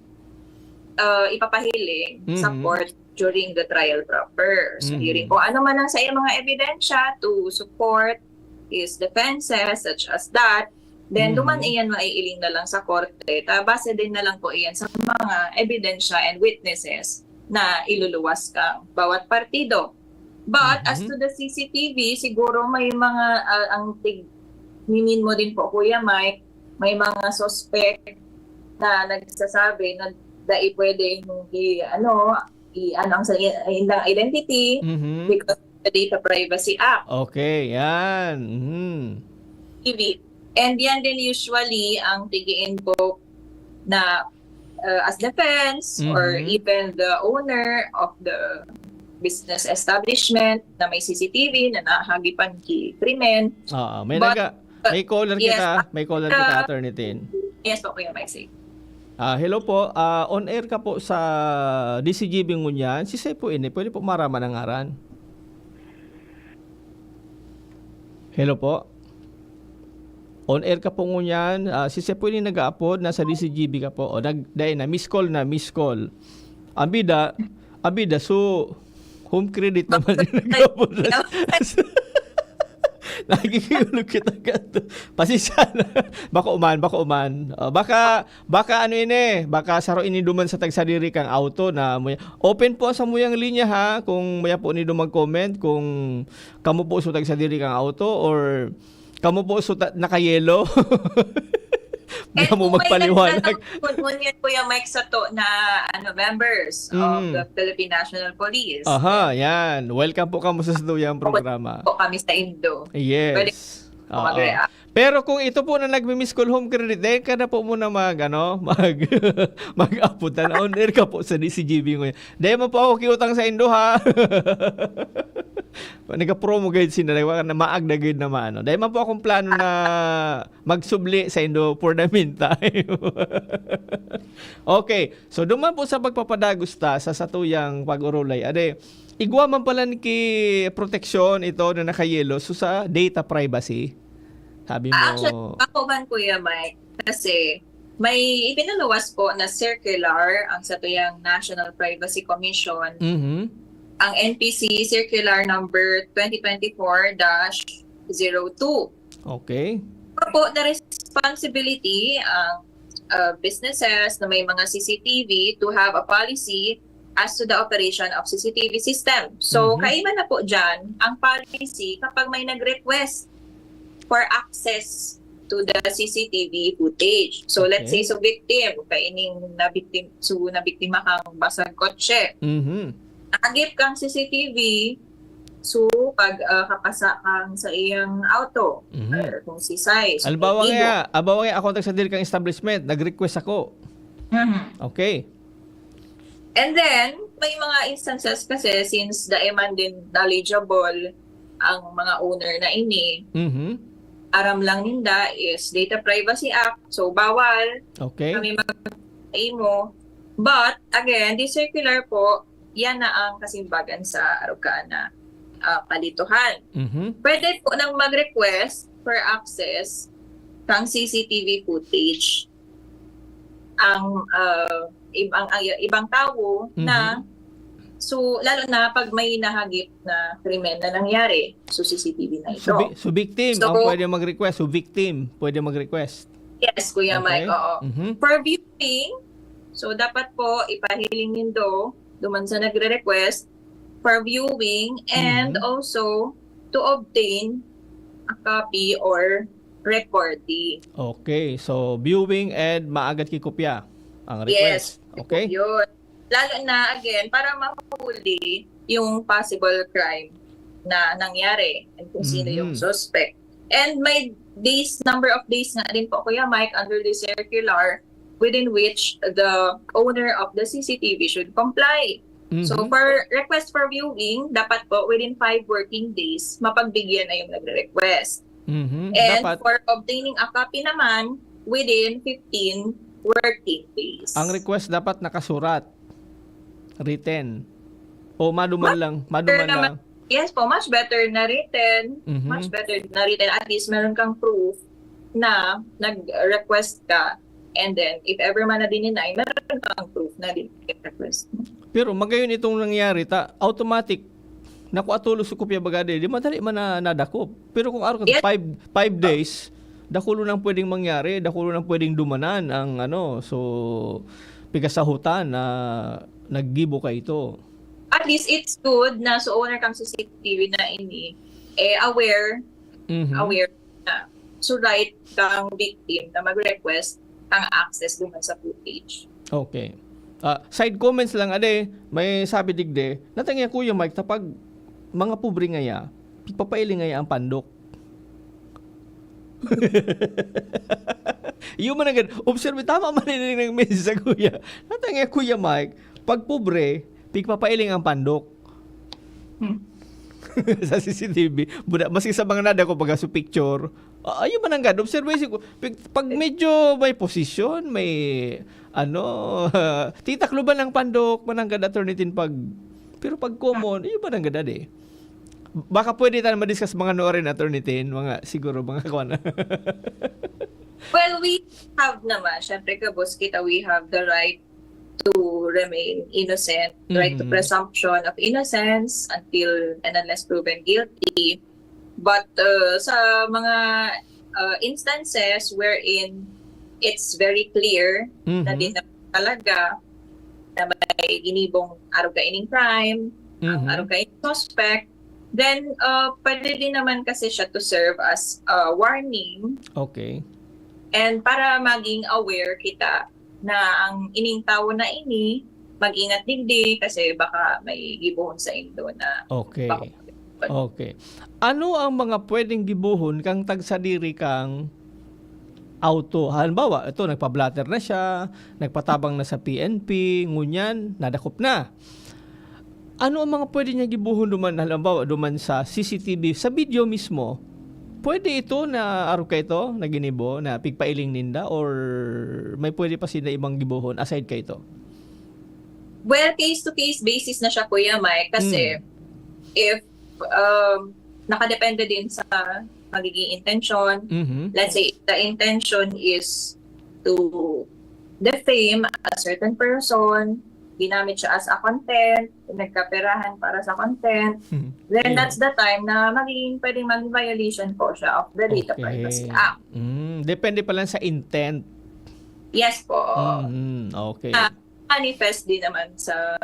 uh, ipapahiling sa Mhm. Court during the trial proper. So, Mhm. Hearing kung ano man ang sa iyang mga ebidensya to support his defenses such as that, then Mhm. duman iyan maiiling na lang sa korte. Ta, base din na lang po iyan sa mga ebidensya and witnesses na iluluwas kang bawat partido. But as Mhm. to the C C T V, siguro may mga, ah, ang tig-, nimin mo din po, Kuya Mike, may mga suspect na nagsasabi na dai pwede i, ano, i, ano ang sa, i, ang identity Mhm. because of the Data Privacy Act. Okay, yan. Mhm. T V. And yan din usually ang tig-i-invoke na uh, as defense or Mhm. even the owner of the business establishment na may C C T V na nahagipan ki krimen. Oo, may But, naga, may caller yes, kita, may caller kita, uh, Attorney Tin. Yes po, Kuya Mike. Ah, hello po. Ah, on air ka po sa D C G B ngunyan. Si Sir po ini, pwede po maraman ang ngaran? Hello po. On air ka po ngunyan. Ah, si Sir po ini nag-aapod, nasa D C G B ka po. O, nag, dahil na, miss call na, miss call. Ang bida, ang bida, so, home credit naman yung nag-aapod. Nagkikiulog kita gato. Pasensya na. Bako man, bako man. Ah, baka, baka ano ini, baka saro ini duman sa tagsadiri kang auto na muya. Open po sa muyang linya ha, kung muya po nindo mag-comment, kung kamo po sa tagsadiri kang auto or kamo po sa ta- nakayelo. Di And mo kung may magpaliwanag. nagtatampo, ngunyan, Kuya Mike, sa to na ano, members of Mm. the Philippine National Police. Aha, yan. Welcome po kamo sa satuyang programa. Po kami sa Indo. Yes. Pwede Oo. mag-react. Pero kung ito po na nagmi-miss call home credit, dahil ka na po muna mag, ano, mag, mag-aputan. On air ka po sa D C G B ngayon. Dahil mo po ako kiutang sa Indo, ha? Nagka-promo guide sila, na maag na guide naman. Ano. Dahil man po akong plano na magsubli sa Indo for the meantime. Okay. So, duman po sa pagpapadagos ta sa satuyang pag-urulay. Ade, igwa man pala ki proteksyon ito na nakayelo. So, sa data privacy, sabi mo, Ah, actually, ako man, Kuya Mike, kasi may ipinaluwas po na circular ang satuyang National Privacy Commission, Mhm. ang N P C circular number twenty twenty-four dash zero two. Okay. Ano po na responsibility ang uh, businesses na may mga C C T V to have a policy as to the operation of C C T V system. So, Mhm. kaiba na po dyan ang policy kapag may nag-request for access to the C C T V footage. So, let's Okay. say, so victim, kaining nabiktim, so nabiktima kang basag kotse. Mhm. Agip kang C C T V, so pag uh, kapasa kang sa iyang auto, Mhm. or kung si Sai, so Halimbawa kaibigo. nga, halimbawa nga ako tagsadiri kang establishment, nag-request ako. Mhm. Okay. And then, may mga instances kasi since dai man din knowledgeable ang mga owner na ini, Mhm. aram lang ninda is Data Privacy Act, so bawal Okay. kami mag-imo. But, again, this circular po, yan na ang kasimbagan sa Araucana uh, kalituhan. Mhm. Pwede po nang mag-request for access kang C C T V footage ang uh, ibang ang ibang tawo na Mhm. so lalo na pag may nahagip na krimen na nangyari, so C C T V na ito. So, bi- so victim So, ang pwede mag-request. So victim pwede mag-request. Yes, Kuya Okay. Mike, oo. Mhm. For viewing, so dapat po ipahiling nindo duman sa nagre-request for viewing and Mhm. also to obtain a copy or recording. Okay. So viewing and maagad kikopya ang Yes. request. Okay. Yun. Lalo na, again, para mahuli yung possible crime na nangyari and kung sino Mhm. yung suspect. And may days, number of days nga din po, Kuya Mike, under the circular within which the owner of the C C T V should comply. So, Mhm. for request for viewing, dapat po within five working days, mapagbigyan na yung nagre-request. Mhm. And Dapat. For obtaining a copy naman, within fifteen working days. Ang request dapat nakasurat, written. O maduman lang, maduman naman. lang. Yes po, much better na written. Mhm. Much better na written. At least meron kang proof na nag-request ka. And then, if ever man na dininay, meron kang proof na din request mo. Pero magayon itong nangyari, ta automatic. Naku, atulos sa kopya bagade, di madali man na nadakop. Pero kung araw ka Yes. five, five days, dakulo nang pwedeng mangyari, dakulo nang pwedeng dumanan ang ano, so pigasahutan na naggibo ka ito. At least it's good na so owner kang C C T V na ini, eh, aware, Mhm. aware na. So right kang victim na mag-request ang access duman sa footage. Okay. Ah, side comments lang, ade, may sabi digde, natangya Kuya Mike, tapag mga pobre ngaya, pagpapailing ngaya ang pandok. Iyo man nanggad, observe, tama man ini nang message sa kuya. Natangya, Kuya Mike, pag pobre, pigpapailing ang pandok. Hmm. Sa C C T V, buda, maski sa mga nadako pag sa picture, ah, iyo man nanggad, observe ko, pag, pag medyo may posisyon, may, ano, titakloban ang pandok, mananggad, Attorney Tin, pag, pero pag common, iyo man nanggad, eh. Baka pwede tayo ma-discuss mga nuarin, Attorney Tin, mga, siguro, mga kwan. Well, we have naman, syempre, gabos kita, we have the right to remain innocent, right to Mhm. presumption of innocence until and unless proven guilty. But uh, sa mga uh, instances wherein it's very clear na Mhm. din talaga na may ginibong arog kaining crime, ang Mhm. arog kaining suspect, then uh, pwede din naman kasi siya to serve as a warning Okay. and para maging aware kita na ang ining tawo na ini, mag-ingat digdi kasi baka may gibohon sa indo na Okay. baka Okay. Ano ang mga pwedeng gibohon kang tagsadiri kang auto? Halimbawa, ito, nagpa-blotter na siya, nagpatabang na sa P N P, ngunyan, nadakop na. Ano ang mga pwede niya gibohon duman, halimbawa, duman sa C C T V, sa video mismo? Pwede ito na arog ka ito, na ginibo, na pigpailing ninda, or may pwede pa sinda ibang gibohon aside ka ito? Well, case-to-case basis na siya, Kuya Mike, kasi Mm. if um, nakadepende din sa magiging intention, Mhm. let's say, the intention is to defame a certain person, ginamit siya as a content, nagkaperahan para sa content, then Ayun. That's the time na magiging pwedeng maging violation po siya of the data Okay. Privacy Act. Mm, depende pa lang sa intent. Yes po. Mm, okay. Ah, manifest din naman sa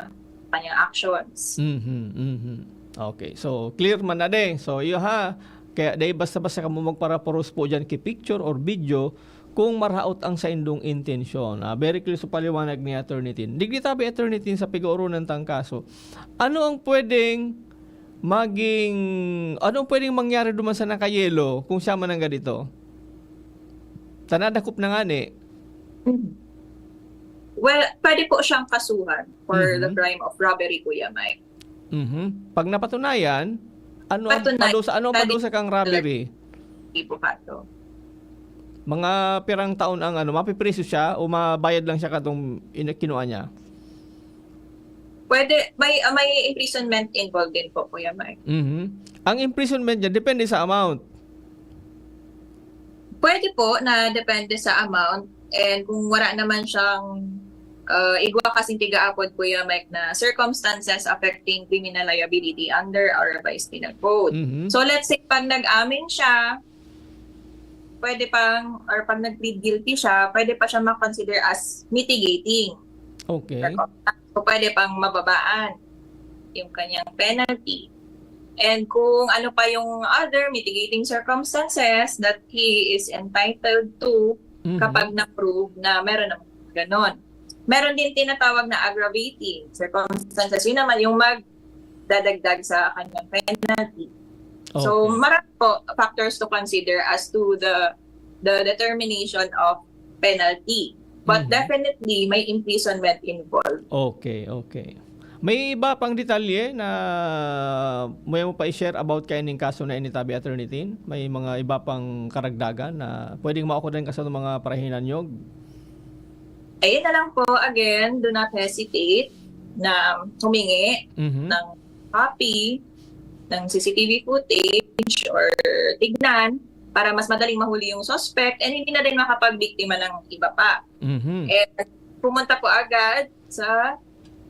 kanyang actions. Mhm, mhm. Okay. So, clear man na din. So, iyo ha. Kaya dai basta-basta kamo magparaporos po dyan ki picture or video kung maraot ang saindong intensyon. Ah, very clear sa paliwanag ni Attorney Tin. Digdi tabi, Attorney Tin, sa pag-uoronan tang kaso. Ano ang pwedeng maging, ano ang pwedeng mangyari duman sa nakayelo kung siya man ang ganito? Tanadakop na nga ni. Mhm. Well, pwede po siyang kasuhan for the Mhm. crime of robbery, Kuya Mike. Mhm. Pag napatunayan, ano ang Patunayan. padusa, ano ang Pwede- padusa kang robbery? Di po kato. Mga pirang taon ang ano, mapipriso siya o mabayad lang siya katong ina-, kinuha niya? Pwede, may ah, may imprisonment involved din po, Kuya Mike. Mhm. Ang imprisonment niya, depende sa amount. Pwede po na depende sa amount and kung wala naman siyang uh, igwa kasing tigaapod, Kuya Mike, na circumstances affecting criminal liability under our revised penal code. Mhm. So let's say pag nag-amin siya, pwede pang, or pag nag-plead guilty siya, pwede pa siya ma-consider as mitigating Okay. circumstance. So pwede pang mababaan yung kanyang penalty. And kung ano pa yung other mitigating circumstances that he is entitled to Mhm. kapag na-prove na meron ng ganon. Meron din tinatawag na aggravating circumstances. Yun naman yung magdadagdag sa kanyang penalty. So, Okay. marami po factors to consider as to the the determination of penalty. But Mhm. definitely, may imprisonment involved. Okay, okay. May iba pang detalye na may mo pa i-share about kaining kaso na ini, tabi, Attorney Tin? May mga iba pang karagdagan na pwedeng maukod rin kaso ng mga parahinanyog? Ayun na lang po, again, do not hesitate na humingi Mhm. ng copy ng C C T V footage or tignan para mas madaling mahuli yung suspect and hindi na din makapagbiktima ng iba pa. Mhm. And pumunta po agad sa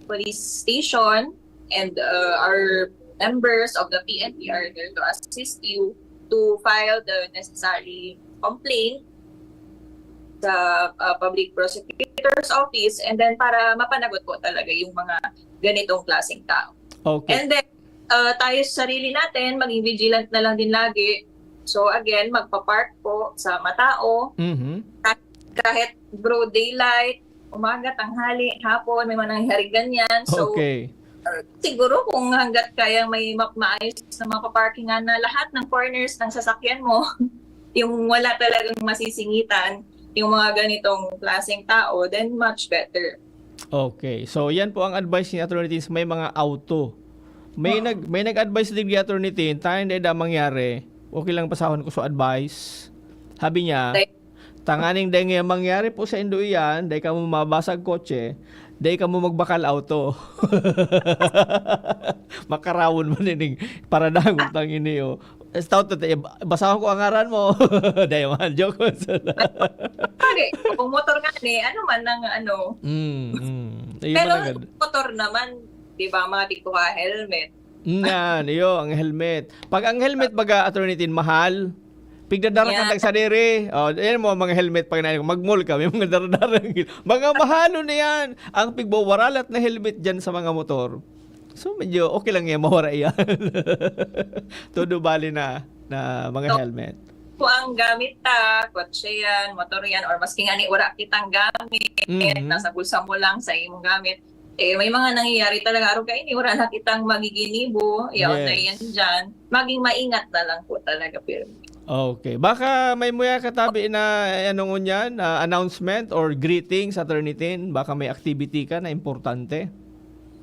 police station and uh, our members of the P N P are there to assist you to file the necessary complaint sa uh, public prosecutor's office and then para mapanagot po talaga yung mga ganitong klaseng tao. Okay. And then, uh, tayo sa sarili natin, maging vigilant na lang din lagi. So again, magpa-park po sa matao. Mhm. Kahit broad daylight, umaga, tanghali, hapon, may mga nangyayaring ganyan. So, Okay. uh, siguro kung hanggat kaya may ma- maayos na mga parkingan na lahat ng corners ng sasakyan mo, yung wala talagang masisingitan, yung mga ganitong klaseng tao, then much better. Okay. So, yan po ang advice ni Attorney Tin sa may mga auto. May nag may nag-advise din kay Attorney Tin, tayo na da mangyari. Okay lang pasahon ko sa advice. Habi niya, Like- tanganing dai nga mangyari po sa indo iyan, dai kamo mabasag kotse, dai kamo magbakal auto. Makarawon man ining paradangon tang ini, oh. Stout to, eh, basahon ko ang ngaran mo. Dai man, joke. Okay, kung motor nga ni, ano man ang ano. Mm, mm. Ayun Pero man agad. Motor naman, di ba, mga tigkuha helmet. Yan, iyo, ang helmet. Pag ang helmet, baga, Attorney Tin, mahal, pigdadara ka Yeah. tag sadiri. Oh, yan mo, mga helmet, pag na, mag-mall kami, mga daradara. Mga mahalo na yan. Ang pigwawaralat na helmet dyan sa mga motor. So, medyo okay lang yan, mawara yan. Todo bali na, na mga So, helmet. Kung ang gamit ta, kotse yan, motor yan, or maski nga ni wala kitang gamit, Mhm. nasa bulsa mo lang sa imong gamit, eh, may mga nangyayari talaga, araw kayo, ni wala na kitang magiginibo, yaon na Yes. yan dyan. Maging maingat na lang po talaga, pero Okay. Baka may muya katabi na, eh, ano ngunyan, ah, announcement or greetings, Attorney Tin? Baka may activity ka na importante?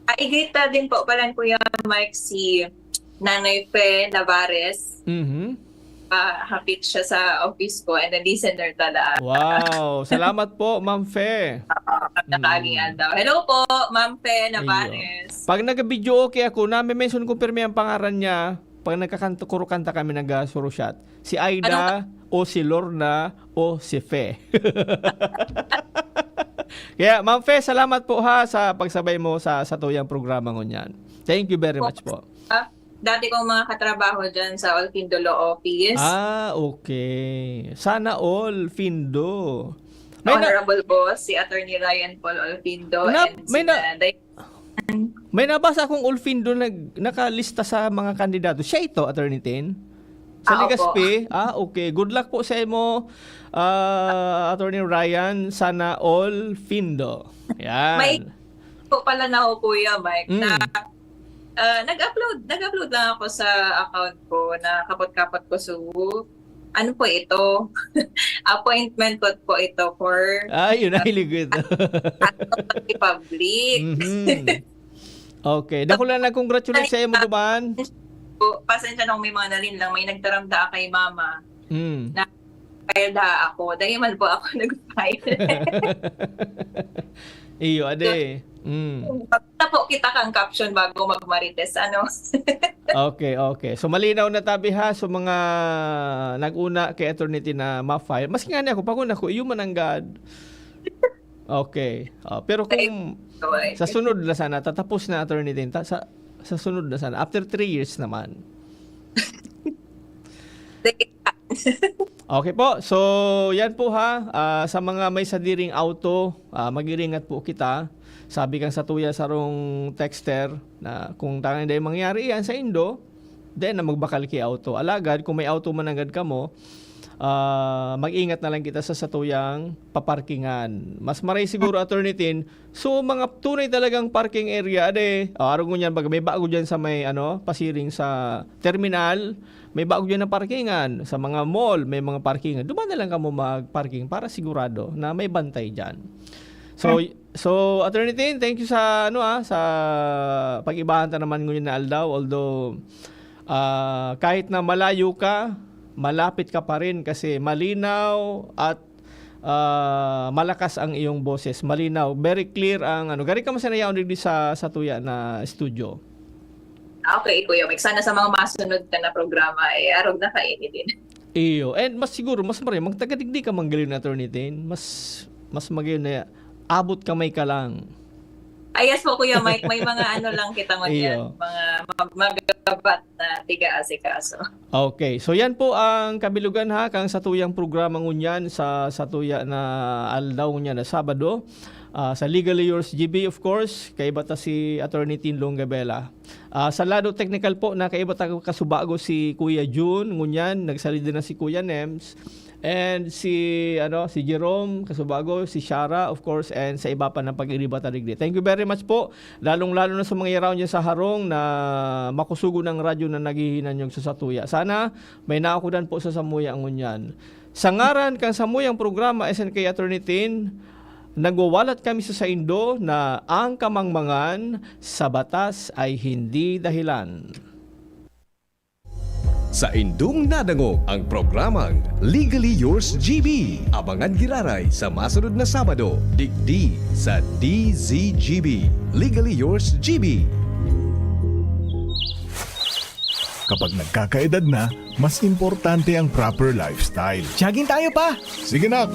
Ah, i-greet ta din po pala, Kuya Mike, si Nanay Fe Navares. Mhm. Ah, hapit siya sa office ko and a listener talaga. Wow. Salamat po, Ma'am Fe. Nakaaging Mm. aldaw. Hello po, Ma'am Fe Ayun. Navares. Pag nag-video okay ako, nami-mention ko pirmi ang pangaran niya. Pag nagkakanta, kuro kanta kami, nag-surushat. Si Aida, o si Lorna, o si Fe. Kaya, Ma'am Fe, salamat po ha sa pagsabay mo sa satuyang programa ngunyan. Thank you very much po. Ah, dati kong mga katrabaho dyan sa Olkindo Law Office. Ah, okay. Sana all, Findo. May na- Honorable Boss, si Attorney Ryan Paul Olkindo, Na- and may si na- uh, Day- May nabasa akong Olfindo nag nakalista sa mga kandidato. Siya ito, Attorney Tin? Sa Ah, opo. Legazpi? Ah, okay. Good luck po sa imo, ah, Attorney Ryan. Sana all Findo. Yan. May po pala na ako, Kuya Mike, Mm. na ah, nag-upload, nag-upload lang ako sa account ko na kapot-kapot ko. So, ano po ito? Appointment ko po ito for Ah, yun ang hilig ko ito. public. Mhm. Okay. Dako lang nag-congratulate sa imo duman. Po, pasensya na kung may mga nalin lang. May nagtaramda kay mama. Mm. File ha ako. Dahil man po ako nag-file. Iyo, ade. Mm. Basta po kita kang caption bago magmarites. Ano? Okay, okay. So malinaw na tabi ha, so mga nag-una kay Attorney Tin na ma-file. Maski nga ni ako, pag-una ko, iyo man ang God. Okay. Ah, pero kung Okay. sa sunod na sana, tatapos na, Attorney Tin, ta- sa, sa sunod na sana, after three years naman. Okay po. So, yan po ha. Ah, sa mga may sadiring auto, ah, mag-iringat po kita. Sabi kang satuya sarong texter na kung tangan day mangyari yan sa indo, then na magbakal ki auto. Alagad, kung may auto man agad kamo, ah, mag-ingat na lang kita sa satuyang paparkingan. Mas maray siguro, Attorney Tin, so mga tunay talagang parking area, ade, ah, arog ngunyan, baga may bago dyan sa may, ano, pasiring sa terminal, may bago dyan na parkingan. Sa mga mall, may mga parkingan. Duman na lang kamo mag-parking para sigurado na may bantay dyan. So, so Attorney Tin, thank you sa, ano, ah, sa pag-ibahan ta naman ngunyan na aldaw. Although, ah, kahit na malayo ka, malapit ka pa rin kasi malinaw at ah, malakas ang iyong boses, malinaw, very clear ang ano. Gari ka man sinayaw digdi sa, satuya na studio. Okay, Kuya Mike. Sana sa mga masunod ka na programa, eh, arog na kaini din. Iyo. And mas siguro, mas maray, magtaga digdi ka man gayon, Attorney Tin. Mas, mas magayon na abot kamay ka lang. Ah, yes po, Kuya Mike. May mga ano lang kita ngunyan. Iyo. Mga mag- magabat na tiga-asikaso. Okay. So, yan po ang kabilugan ha, kang satuyang programa ngunyan sa satuya na aldaw ngunyan na Sabado. Ah, sa Legally Yours G B, of course, kaiba ta si Attorney Tin Longabela. Ah, sa lado technical po, na kaiba ta kasubago si Kuya Jun, ngunyan, nagsalida na si Kuya Nems. And si, ano, si Jerome Kasubago, si Shara, of course, and sa iba pa na pag-iriba ta digdi. Thank you very much po. Lalong-lalo na sa mga yaraw niya sa harong na makusugo ng radyo na naghihinanyog sa satuya. Sana may nakudan po sa samuya ngunyan. Sa ngaran kan samuyang programa, S N K Attorney Tin, nagwawalat kami sa saindo na ang kamangmangan sa batas ay hindi dahilan. Sa indong nadangog ang programang Legally Yours G B. Abangan giraray sa masunod na Sabado, digdi sa D Z G B. Legally Yours G B. Kapag nagkakaedad na, mas importante ang proper lifestyle. Jogging tayo, pa! Sige, nak!